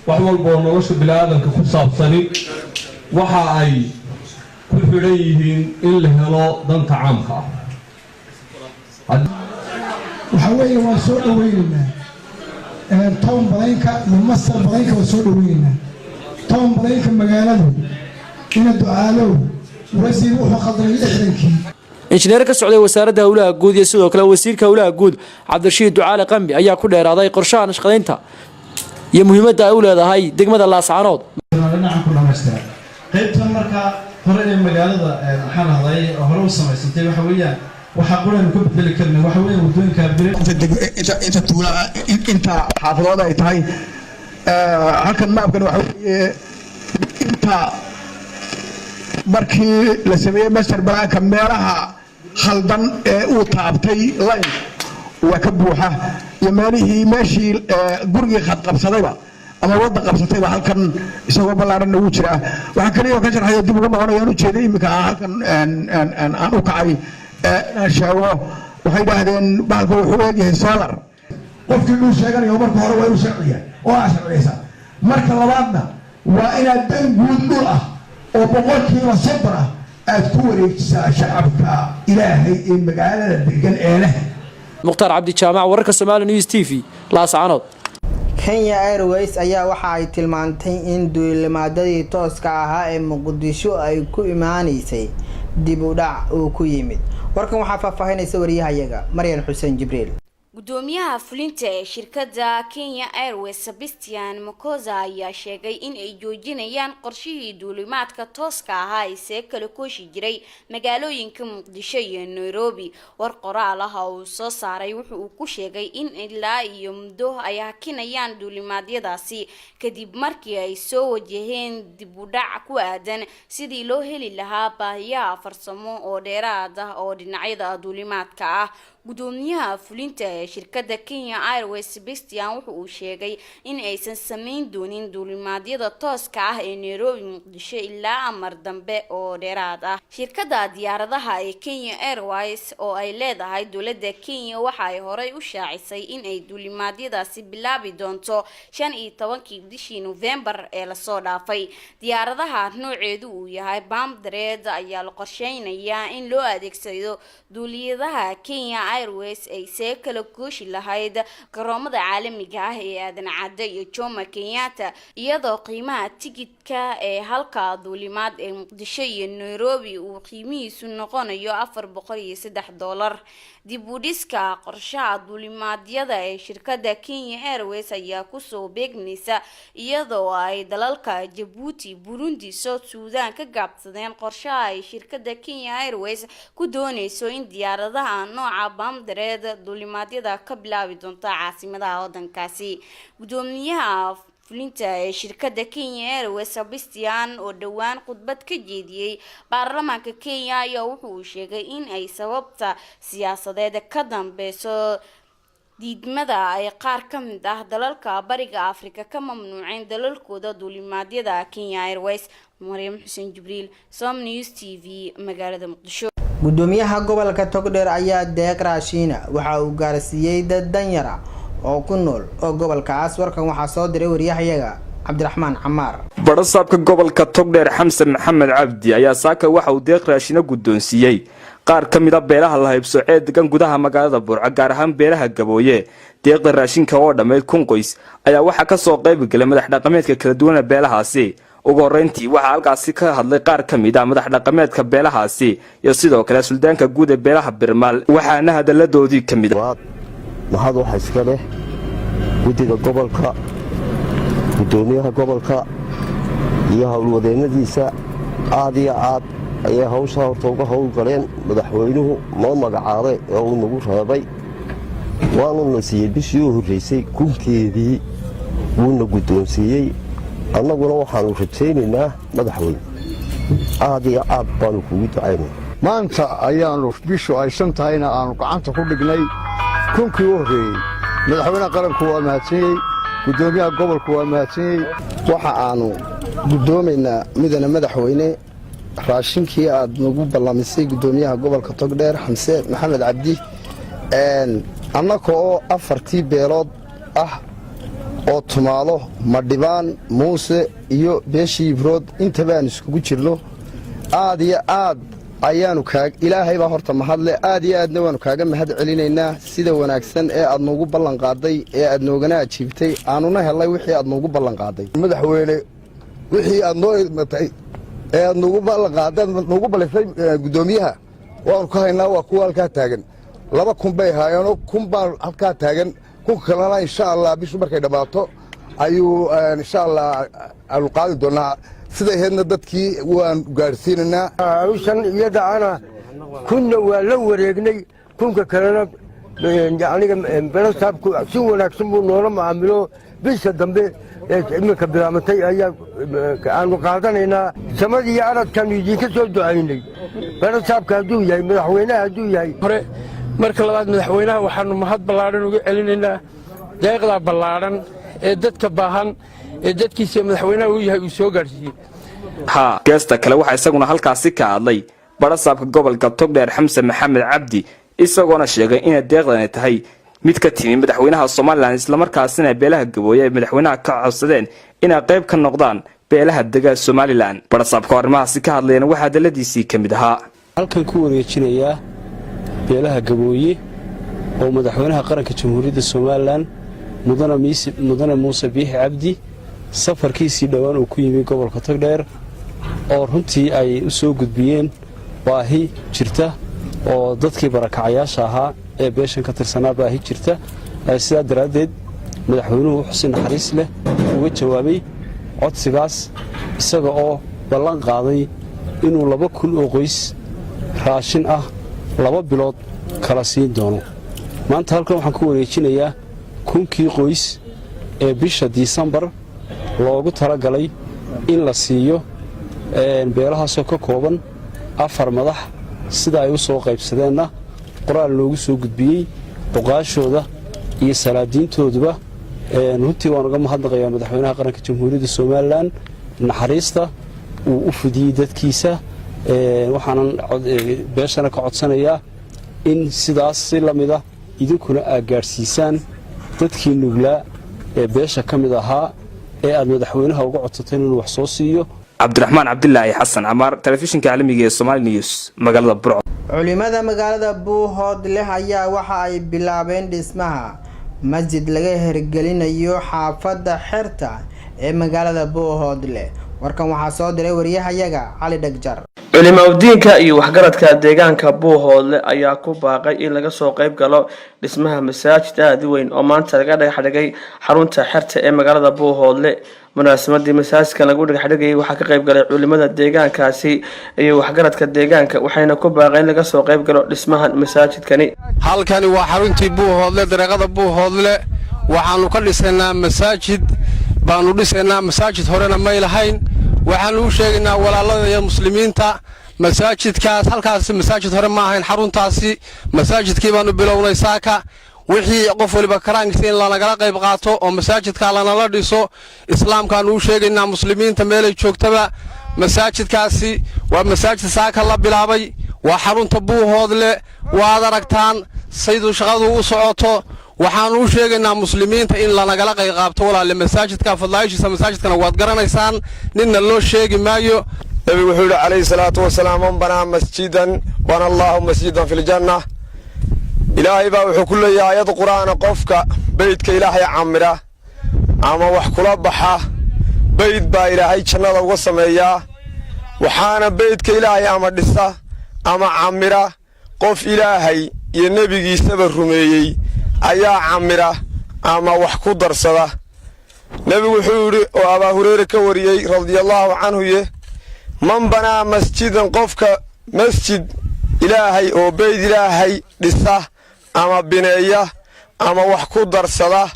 [SPEAKER 8] Wax walba oo nolosha bini-aadanka ku saabsani waxa ay ku xidhan yihiin in la helo danta caamka ah.
[SPEAKER 9] Waxaa weeye, waan soo dhaweynaynaa town planka iyo master planka, waan soo dhaweynaynaa town planka magaaladu. Ina Ducaalow wasiir wuxuu khaldamay 60-kii.
[SPEAKER 26] Injineer ka socday Wasaaradda Howlaha Guud iyo sidoo kale wasiirka Howlaha Guud, Cabdirashiid Ducaale Qambi, ayaa ku dheeraaday qorshaha nashqadeynta iyo muhiimadda ay u leedahay degmada Laascanood.
[SPEAKER 10] Dhinacan ku dhamaystira qaybtan marka hore ee magaalada, maxaan rahday, hore u samaysantay, waxa weeyaan waxaa quraynu ka bedeli karna waxa weeyaan waddooyinka.
[SPEAKER 11] Inta tuula, inta xaafadood ay tahay halkan maabkan, waxa weeye inta markii la sameeyey master planka, meelaha khaldan ee uu taabtay line waa ka buuxa, iyo meelihii meeshii gurigii khadqabsadayba ama wadda qabsatayba halkan isagoo ballaaranna wuu jiraa. Waxaa kaliya oo ka sharxaya, dib ugu noqonayaan ujeeday iminka halkan aan u kacay inaan sheego, waxay idhaahdeen bahalka wuxuu eegyahay solar.
[SPEAKER 7] Qofkii dhul sheeganayo, marka hore waa inuu sharciya oo aa sharciyeysa. Marka labaadna waa inaad dan guud dhul ah oo 30% ah aad ku wareejisaa shacabka Ilaahay ee magaalada degan ee leh.
[SPEAKER 26] Mukhtaar Cabdi Jaamac, wararka Somali News TV, Laascanood.
[SPEAKER 1] Kenya Airways ayaa waxa ay tilmaantay in duulimaadadii tooska ahaa ee Muqdisho ay ku imaaneysay dib u dhac uu ku yimid. Warkan waxaa faahfaahinaysa wariyahayaga Maryan Xuseen Jibriil.
[SPEAKER 12] Gudoomiyaha fulinta ee shirkadda Kenya Airways, Sebastian Makoza, ayaa sheegay in ay joojinayaan qorshihii duulimaadka tooska ahaa ee see kala kooshi jiray magaalooyinka Muqdisho iyo Nairobi. War qoraal ah oo uu soo saaray wuxu uu ku sheegay in ilaa iyo muddo ay hakinayaan duulimaadyadaasi, kadib markii ay soo wajaheen dib u dhac ku aadan sidii loo heli lahaa baahiyaha farsamo oo dheeraad ah oo dhinacyada duulimaadka ah. Gudoomiyaha fulinta ee shirkadda Kenya Airways, Sebastian, wuxa uu sheegay in aysan sameyn doonin duulimaadyada tooska ah ee Nairobi Muqdisho ilaa amar dambe oo dheeraad ah. Shirkadda diyaaradaha ee Kenya Airways oo ay leedahay dowladda Kenya waxa ay horey u shaacisay in ay duulimaadyadaasi bilaabi doonto 15-kii bishii November ee lasoo dhaafay. Diyaaradaha nooceedu uu yahay Bamdareed ayaa la qorsheynayaa in loo adeegsado duuliyadaha Kenya Airways ay see kala gooshi lahayd garoomada caalamiga ah ee Aadan Cadde iyo Jomo Kenyatta, iyadoo qiimaha tigidhka ee halka duulimaad ee Muqdisho iyo Nairobi uu qiimihiisu noqonayo $403. Dib u dhiska qorshaha duulimaadyada ee shirkadda Kenya Airways ayaa kusoo beegmaysa iyadoo ay dalalka Jabuuti, Burundi, South Sudan ka gaabsadeen qorshaha ay shirkadda Kenya Airways ku dooneyso in diyaaradaha nooca Bamdareed duulimaadyada ka bilaabi doonta caasimadaha wadankaasi. Gudoomiyaha fulinta ee shirkadda Kenya Airways, Sebastian, oo dhowaan khudbad ka jeediyey baarlamaanka Kenya, ayaa wuxu uu sheegay in ay sababta siyaasadeed ka dambeyso diidmada ay qaar ka mid ah dalalka Bariga Afrika ka mamnuuceen dalalkooda duulimaadyada Kenya Airways. Maryam Xuseen Jibriil, Som News TV, magaalada Muqdisho.
[SPEAKER 1] Gudoomiyaha gobolka Togdheer ayaa deeq raashiina waxa uu gaarsiiyey dad danyara oo ku nool oo gobolkaas. Warkan waxaa soo diray wariyahayaga Cabdiraxmaan Camaar.
[SPEAKER 14] Badhasaabka gobolka Togdheer, Xamse Maxamed Cabdi, ayaa saaka waxa uu deeq raashina guddoonsiiyey
[SPEAKER 13] Qaar ka mid a beelaha la haybsoocee degan gudaha magaalada Burco, gaar ahaan beelaha Gabooye, deeqda raashinka oo dhammayd 1000 qoys ayaa waxaa kasoo qayb galay madax dhaqameedka kala duwana beelahaasi. Ugu horreyntii waxaa halkaasi ka hadlay qaar ka mid ah madax dhaqameedka beelahaasi iyo sidoo kale suldaanka guud ee beelaha Birmaal, waxaana hadalladoodii ka mid
[SPEAKER 14] Mahad waxa iska leh guddiga gobolka, guddoomiyaha gobolka iyo howlwadeennadiisa. Aad iyo aad ayay hawshaa horta uga howlgaleen. Madaxweynuhu noo magacaabay ee uu nagu reebay, waanuna siiyey bishii u horraysay kunkeedii, wuuna guddoonsiiyey. Annaguna waxaannu rajaynaynaa, madaxweyne, aad iyo aad baannu kugu ducaynay.
[SPEAKER 15] Maanta ayaannu bishu ay 5 tahayna aanu gacanta ku dhignay kunkii u horreeyey. Madaxweynaha qaranku waa mahadsanyey, guddoomiyaha gobolku waa mahadsanyey.
[SPEAKER 16] Waxa aannu guddoomaynaa, mudane madaxweyne, raashinkii aad nagu ballamisay guddoomiyaha gobolka Togdheer, Xamse Maxamed Cabdi, annaka oo afartii beelood ah oo Tumaalo, Madhibaan, Muuse iyo beeshii Ibrood intaba aan iskugu jirno. Aad iyo aad ayaanu kaa, Ilaahay baa horta mahadle, aad iyo aadna waannu kaaga mahad celinaynaa sida wanaagsan ee aad noogu ballan qaaday ee aad noogana ajiibtay, aanuna hellay wixii aad noogu ballan qaaday.
[SPEAKER 15] Madaxweyne, wixii aad noo idmatay ee aad noogu ballan qaaday, noogu ballisay guddoomiyaha, waanu ka haynaa. Waa kuwa halkaa taagan. 2000 bay ahaayeenoo 1000 baan halkaa taagan. Kunka kalena, insha Allah, bishu markay dhammaato ayuu, insha Allah, aanu qaadi doonaa. Siday ahaydna dadkii waan gaadhsiinaynaa.
[SPEAKER 17] Hawshan iyada ana kunna waa la wareegnay, kunka kalena aniga barasaabku si wanaagsan buu noola macaamilo. Bisha dambe ee iminka bilaamatay ayaa aanu qaadanaynaa. Samadii iyo aradkaanu idinka soo ducaynay, barasaabka hadduu yahay, madaxweynaha hadduu yahay.
[SPEAKER 18] Hore marka labaad, madaxweynaha waxaannu mahad ballaadhan uga celinaynaa deeqdaa ballaadhan ee dadka baahan ee dadkiisa madaxweynaha uu yahay uu soo gaadhsiiyey.
[SPEAKER 13] Ha geesta kale waxaa isaguna halkaasi ka hadlay barasaabka gobolka Togdheer, Xamse Maxamed Cabdi, isagoona sheegay inay deeqdani tahay mid ka timi madaxweynaha Somaliland, islamarkaasina beelaha Gabooye ay madaxweynaha ka codsadeen inay qayb ka noqdaan beelaha dega Somaliland. Barasaabka oo arrimahaasi ka hadlayana waxaa hadaladiisii ka mid ahaa:
[SPEAKER 20] Halkan ku wareejinayaa beelaha Gabooye oo madaxweynaha qaranka Jamhuuriyadda Somaliland, Mudane Muuse Biixi Cabdi, safarkiisii dhowaan uu ku yimi gobolka Togdheer, oo runtii ay u soo gudbiyeen baahi jirta oo dadkii barakacayaasha ahaa ee beeshan ka tirsanaa baahi jirta. Sidaa daraaddeed madaxweynuhu wuxuu si naxariis leh uga jawaabay codsigaas, isaga oo ballan qaaday inuu 2000 oo qoys raashin ah 2 bilood kala siin doono. Maanta halkan waxaan ku wareejinayaa kunkii qoys ee bisha Disembar loogu talagalay in la siiyo, beelahaasoo ka kooban afar madax. Sida ay u soo qaybsadeenna qoraal loogu soo gudbiyey cuqaashooda iyo salaadiintooduba. Runtii waan uga mahadnaqayaa madaxweynaha qaranka Jamhuuriyadda Somaliland naxariista uu u fidiyey dadkiisa. Waxaanan beeshana ka codsanayaa in sidaas si la mida idinkuna aad gaadhsiisaan dadkii nuglaa ee beesha ka mid ahaa ee aad madaxweynaha uga codsateen inuu wax soo siiyo.
[SPEAKER 13] Cabdiraxmaan Cabdilaahi Xasan Camaar, telefishinka caalamiga ee Somali News, magaalada Burco.
[SPEAKER 1] Culimada magaalada Buuhoodleh ayaa waxa ay bilaabeen dhismaha masjid laga hirgelinayo xaafadda Xerta ee magaalada Buuhoodleh. Warkan waxaa soo diray wariyahayaga Cali Dhagjar.
[SPEAKER 21] Culimaudiinka iyo waxgaradka deegaanka Buuhoodle ayaa ku baaqay in laga soo qayb galo dhismaha masaajid aada u weyn oo maanta laga dhagax dhigay xarunta xerta ee magaalada Buuhoodle. Munaasamadii masaajidkan lagu dhagaxdhigayay waxaa ka qayb galay culimada deegaankaasi iyo waxgaradka deegaanka, waxayna ku baaqeen in laga soo qayb galo dhismahan masaajidkani.
[SPEAKER 29] Halkani waa xaruntii Buuhoodle, dariiqada Buuhoodle. Waxaannu ka dhisaynaa masaajid baannu dhisaynaa. Masaajid horena may lahayn. Waxaannu u sheegaynaa walaalada iyo muslimiinta, masaajidkaas halkaasi masaajid hore ma ahayn xaruntaasi. Masaajidkii baannu bilownay saaka. Wixii qof waliba karaankiisa in lanagala qayb qaato oo masaajidkaa lanala dhiso, islaamkaannu u sheegaynaa, muslimiinta meelay joogtaba. Masaajidkaasi waa masaajid saaka la bilaabay, waa xarunta Buuhoodle. Waad aragtaan saydu shaqadu u socoto. Waxaannu u sheegaynaa muslimiinta in lanagala qayb qaabto, walaalle, masaajidka fadlaayishiisa. Masaajidkana waad garanaysaan, ninna loo sheegi maayo.
[SPEAKER 2] Nebigu wuxuu yidhi calayhi salaatu wasalaam: "Man banaa masjidan bana Allaahu masjidan fi ljanna." Ilaahay baa wuxuu ku leeyahay aayad Qur'aana: qofka beydka Ilaahay camira ama wax kula baxa, beyd baa Ilaahay jannada uga sameeyaa. Waxaana beydka Ilaahay ama dhisa ama camira qof Ilaahay iyo nebigiisaba rumeeyey ayaa camira ama wax ku darsada. Nebigu wuxuu yidhi, oo Abaa Hureyre ka wariyey radiallaahu canhu ye: "Man banaa masjidan," qofka masjid Ilaahay oo beyd Ilaahay dhisa ama bineeya ama wax ku darsada,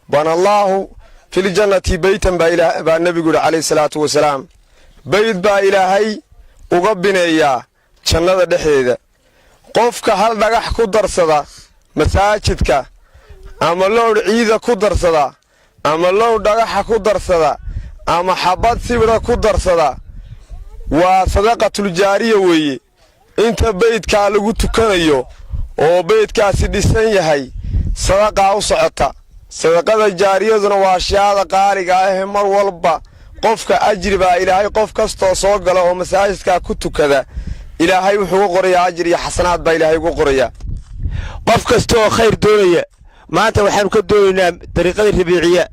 [SPEAKER 2] "banallaahu filjannati beytan," baa nebigu yidhi calayhi salaatu wasalaam. Beyd baa Ilaahay uga bineeyaa jannada dhexdeeda. Qofka hal dhagax ku darsada masaajidka, ama lowdh ciida ku darsada, ama lowdh dhagaxa ku darsada, ama xabbad sibira ku darsada, waa sadaqatuljaariya weeye. Inta beydkaa lagu tukanayo oo beydkaasi dhisan yahay, sadaqaa u socota. Sadaqada jaariyaduna waa ashyaada qaaliga ahee mar walba qofka ajri baa Ilaahay, qof kastoo soo gala oo masaajidkaa ku tukada, Ilaahay wuxuu uga qorayaa ajir iyo xasanaad baa Ilaahay ugu qorayaa.
[SPEAKER 3] Qof kasta oo khayr doonaya, maanta waxaanu ka doonaynaa dariiqadii Rabiiciya,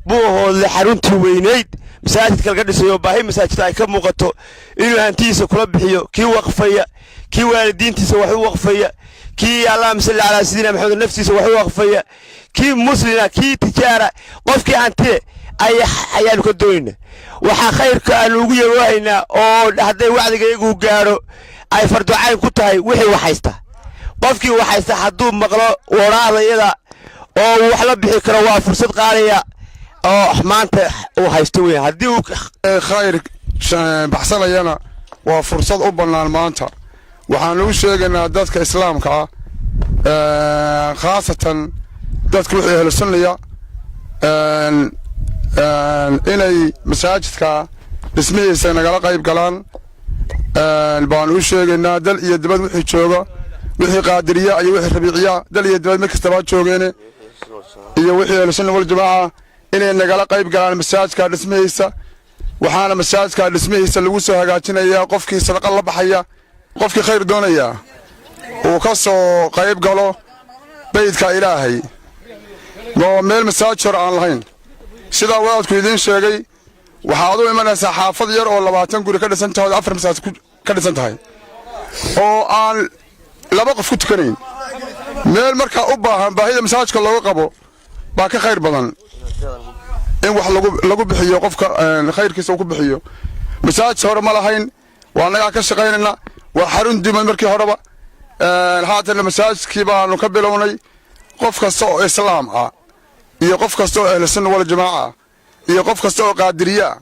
[SPEAKER 3] Buuhoodle, xaruntii weynayd, masaajidka laga dhisayo, baahi masaajidka ay ka muuqato, inuu hantidiisa kula bixiyo. Kii waqfaya, kii waalidiintiisa wax u waqfaya, kii, allahuma salli calaa sayidina Maxamed, naftiisa wax u waqfaya, kii muslina, kii tijaara, qofkii hantile ayaanu ka doonaynaa. Waxaa khayrka aanu ugu yaroohaynaa oo hadday wacdiga iyagu gaadho ay farducayn ku tahay wixii wax haysta. Qofkii wax haysta hadduu maqlo waraadayada oo uu wax la bixi karo, waa fursad qaaliya oo maanta uu haysto weyn haddii uu
[SPEAKER 4] khayr baxsanayana, waa fursad u bannaan maanta. Waxaanu u sheegaynaa dadka Islaamka ah, khaasatan dadka wixii ehlusunnaya, inay masaajidka dhismihiisa nagala qayb galaan baanu u sheegaynaa. Dal iyo dibad wixii jooga, wixii Qaadiriya iyo wixii Rabiiciya, dal iyo dibad mid kastabaa joogeene, iyo wixii Ehlusunna Waljamaaca, inay nagala qayb galaan masaajidka dhismihiisa. Waxaana masaajidka dhismihiisa lagu soo hagaajinayaa qofkii sadaqa la baxaya, qofkii khayr doonaya uu ka soo qayb galo beydka Ilaahay oo meel masaajid hor aan lahayn. Sidaa wadaadku idiin sheegay, waxaad u imanaysaa xaafad yar oo 20 guri ka dhisan tahay oo afar masaajid ka dhisan tahay oo aan laba qof ku tukanayn. Meel markaa u baahan baahida masaajidka looga qabo baa ka khayr badan in wax lagu bixiyo, qofka khayrkiisa uu ku bixiyo. Masaajid hore ma lahayn, waa annagaa ka shaqaynayna. Waa xarun dumay markii horeba, haatanna masaajidkii baanu ka bilownay. Qof kasta oo Islaam ah iyo qof kasta oo Ahlusunna Waljamaaca ah iyo qof kasta oo Qaadiriya ah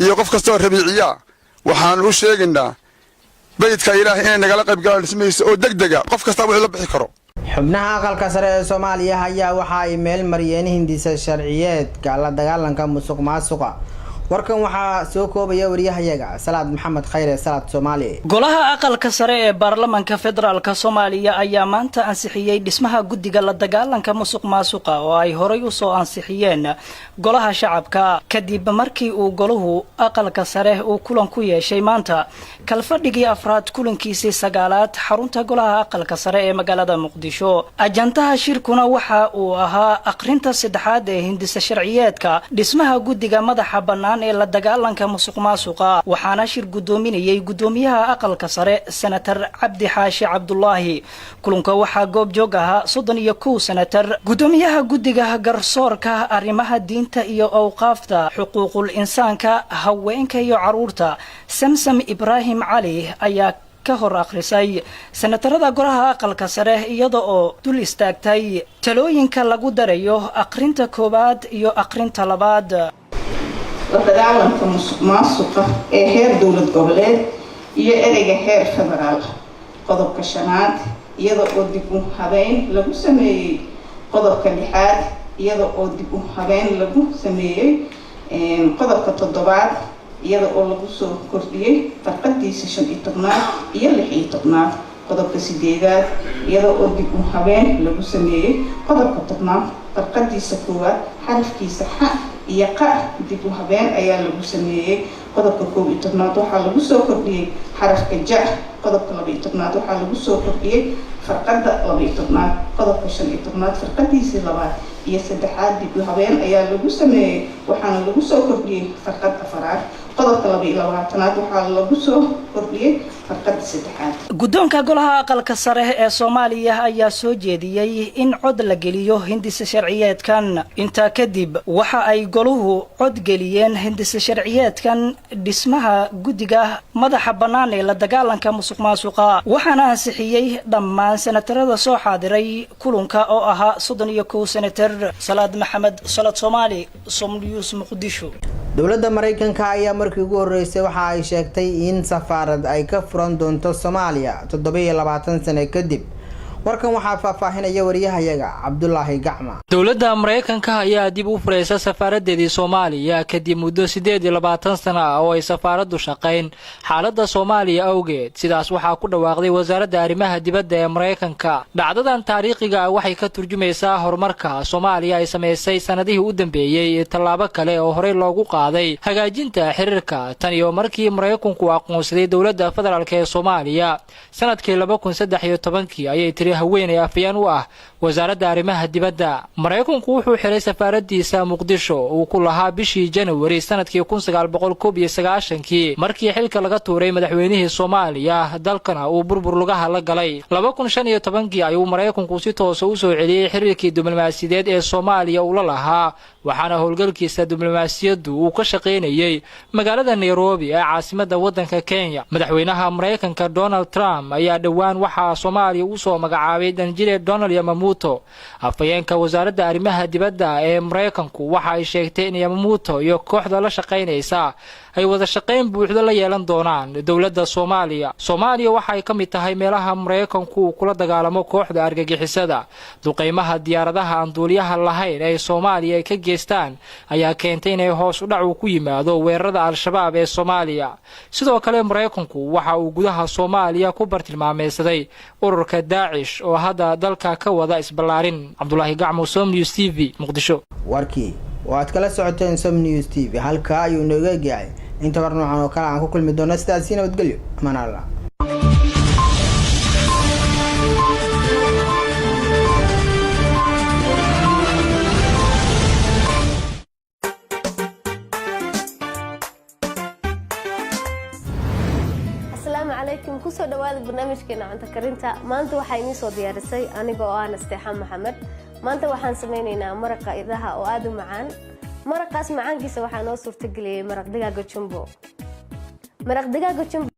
[SPEAKER 4] iyo qof kasta oo Rabiiciya ah, waxaanu u sheegaynaa beydka Ilaahay inay nagala qayb galaan dhismihiisa oo deg dega, qof kasta wixii la bixi karo.
[SPEAKER 1] Xubnaha Aqalka Sare ee Soomaaliya ayaa waxa ay meel mariyeen hindisa sharciyeedka la dagaalanka musuq maasuqa. Warkan waxaa soo koobaya wariyahayaga Salaad Maxamed Khayre, Salaad Soomaali.
[SPEAKER 5] Golaha Aqalka Sare ee Baarlamanka Federaalka Soomaaliya ayaa maanta ansixiyey dhismaha guddiga la dagaalanka musuq maasuqa oo ay horay usoo ansixiyeen Golaha Shacabka, kadib markii uu golahu Aqalka Sare uu kulan ku yeeshay maanta kalfadhigii afraad, kulankiisii sagaalaad, xarunta Golaha Aqalka Sare ee magaalada Muqdisho. Ajandaha shirkuna waxa uu ahaa aqrinta saddexaad ee hindisa sharciyeedka dhismaha guddiga madaxa bannaan ee la dagaalanka musuq maasuqa, waxaana shir guddoominayay guddoomiyaha Aqalka Sare, Senatar Cabdi Xaashi Cabdulaahi. Kulanka waxaa goob joog ahaa 31 senatar. Guddoomiyaha guddiga garsoorka, arrimaha diinta iyo awqaafta, xuquuqul insaanka, haweenka iyo caruurta, Samsam Ibraahim Cali, ayaa ka hor akhrisay senatarada Golaha Aqalka Sare, iyada oo dul istaagtay talooyinka lagu darayo aqrinta koowaad iyo aqrinta labaad.
[SPEAKER 19] La dagaalanka musuq maasuqa ee heer dowlad goboleed iyo ereyga heer federaal. Qodobka shanaad, iyada oo dib u habeyn lagu sameeyey. Qodobka lixaad, iyada oo dib u habeyn lagu sameeyey. Qodobka toddobaad, iyada oo lagu soo kordhiyey farqadiisa 15aad iyo 16aad. Qodobka sideedaad, iyada oo dib u habeyn lagu sameeyey. Qodobka 10aad. Farqadiisa koowaad xarafkiisa xa iyo qa dib u habeen ayaa lagu sameeyey. Qodobka 11aad waxaa lagu soo kordhiyey xarafka ja. Qodobka 12aad waxaa lagu soo kordhiyey farqada 12aad. Qodobka 15aad farqadiisii labaad iyo saddexaad dib u habeen ayaa lagu sameeyey, waxaana lagu soo kordhiyey farqad afaraad. Qodobka 22aad waxaa lagu soo kordhiyey farqada saddexaad.
[SPEAKER 5] Guddoonka golaha aqalka sare ee Soomaaliya ayaa soo jeediyey in cod la geliyo hindise sharciyeedkan. Intaa kadib waxa ay goluhu cod geliyeen hindise sharciyeedkan dhismaha guddiga madaxa bannaan ee la dagaalanka musuq maasuqa, waxaana ansixiyey dhammaan senatarada soo xaadiray kulanka oo ahaa 31 senatar. Salaad Maxamed Salad, Soomaali, Somnews, Muqdisho.
[SPEAKER 1] Dowladda Mareykanka ayaa markii ugu horeysay waxa ay sheegtay in safaarad ay ka furan doonto Soomaaliya 27 sano kadib. Warkan waxaa faahfaahinaya wariyahayaga Cabdulaahi Gacma.
[SPEAKER 6] Dowladda Maraykanka ayaa dib u furaysa safaaradeedii Soomaaliya kadib muddo 28 sano ah oo ay safaaraddu shaqayn xaaladda Soomaaliya awgeed. Sidaas waxaa ku dhawaaqday Wasaaradda Arrimaha Dibadda ee Maraykanka. Dhacdadan taariikhiga ah waxay ka turjumaysaa horumarka Soomaaliya ay samaysay sannadihii u dambeeyey iyo tallaabo kale oo horey loogu qaaday hagaajinta xiriirka tan iyo markii Maraykanku aqoonsaday dowladda federaalka ee Soomaaliya sanadkii 2013-kii, ayay tiri haweeney afayeen u ah Wasaaradda Arrimaha Dibadda. Maraykanku wuxuu xiray safaaradiisa Muqdisho uu ku lahaa bishii Janawari sanadkii 1991-kii, markii xilka laga tuuray madaxweynihii Soomaaliya, dalkana uu burbur lugaha la galay. 2015-kii ayuu Maraykanku si toosa u soo celiyey xiriirkii diblomaasiyadeed ee Soomaaliya ula lahaa, waxaana howlgalkiisa diblomaasiyaddu uu ka shaqaynayey magaalada Nairobi ee caasimadda waddanka Kenya. Madaxweynaha Maraykanka Donald Trump ayaa dhowaan waxaa Soomaaliya u soo magacaabay danjire Donald Yamamuto. Afhayeenka Wasaaradda Arrimaha Dibadda ee Maraykanku waxa ay sheegtay in Yamamuto iyo kooxda la shaqaynaysa ay wada shaqayn buuxdo la yeelan doonaan dowladda Soomaaliya. Soomaaliya waxa ay ka mid tahay meelaha Maraykanku uu kula dagaalamo kooxda argagixisada. Duqaymaha diyaaradaha aan duuliyaha lahayn ee Soomaaliya ay ka geystaan ayaa keentay inay hoos u dhac uu ku yimaado weerarada Al-Shabaab ee Soomaaliya. Sidoo kale Maraykanku waxa uu gudaha Soomaaliya ku bartilmaameysaday ururka Daacish oo hadda dalka ka wada isballaarin. Cabdulaahi Gacmo, Som News TV, Muqdisho.
[SPEAKER 1] Warkii oo aad kala socoteen Som News TV halkaa ayuu inooga egyahay. Inta war noocan oo kale aan ku kulmi doono, sidaasi nabadgelyo, amaan Allah.
[SPEAKER 8] Asalaamu calaykum, kusoo dhawaada barnaamijkeena cunto karinta. Maanta waxaa idiin soo diyaarisay aniga oo ah Nasteexa Maxamed. Maanta waxaan sameynaynaa maraqa idaha oo aada u macaan. Maraqaas macaankiisa waxaa noo suurtageliyey maraq digaaga Jumbo. Maraq digaaga Jumbo.